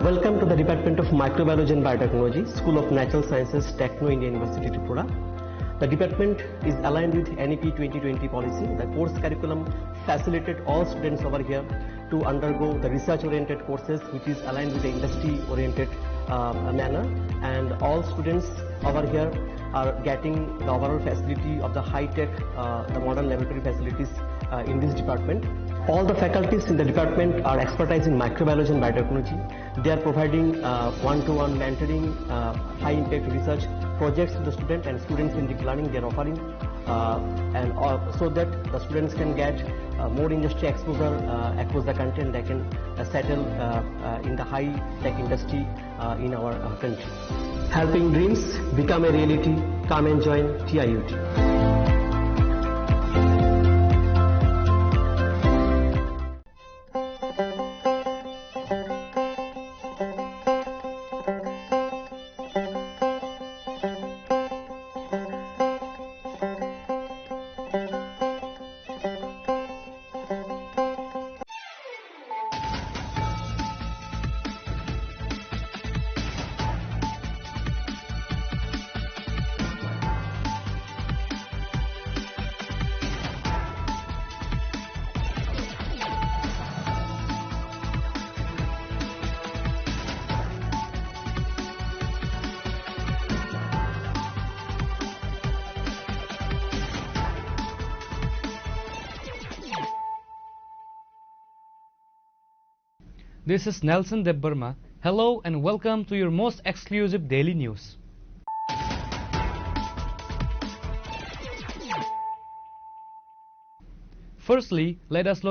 Welcome to the Department of Microbiology and Biotechnology, School of Natural Sciences, Techno India University, Tripura. The department is aligned with N E P twenty twenty policy. The course curriculum facilitate all students over here to undergo the research-oriented courses, which is aligned with the industry-oriented, uh, manner. And all students over here are getting the overall facility of the high-tech, uh, the modern laboratory facilities, uh, in this department. All the faculties in the department are expertise in microbiology and biotechnology. They are providing, uh, one-to-one mentoring, uh, high-impact research projects to the student and student-centric learning they are offering, uh, and, uh, so that the students can get, uh, more industry exposure, uh, across the country, and they can, uh, settle, uh, uh, in the high-tech industry, uh, in our, uh, country. Helping dreams become a reality. Come and join T I U T. This is Nelson Debbarma. Hello and welcome to your most exclusive daily news. Firstly, let us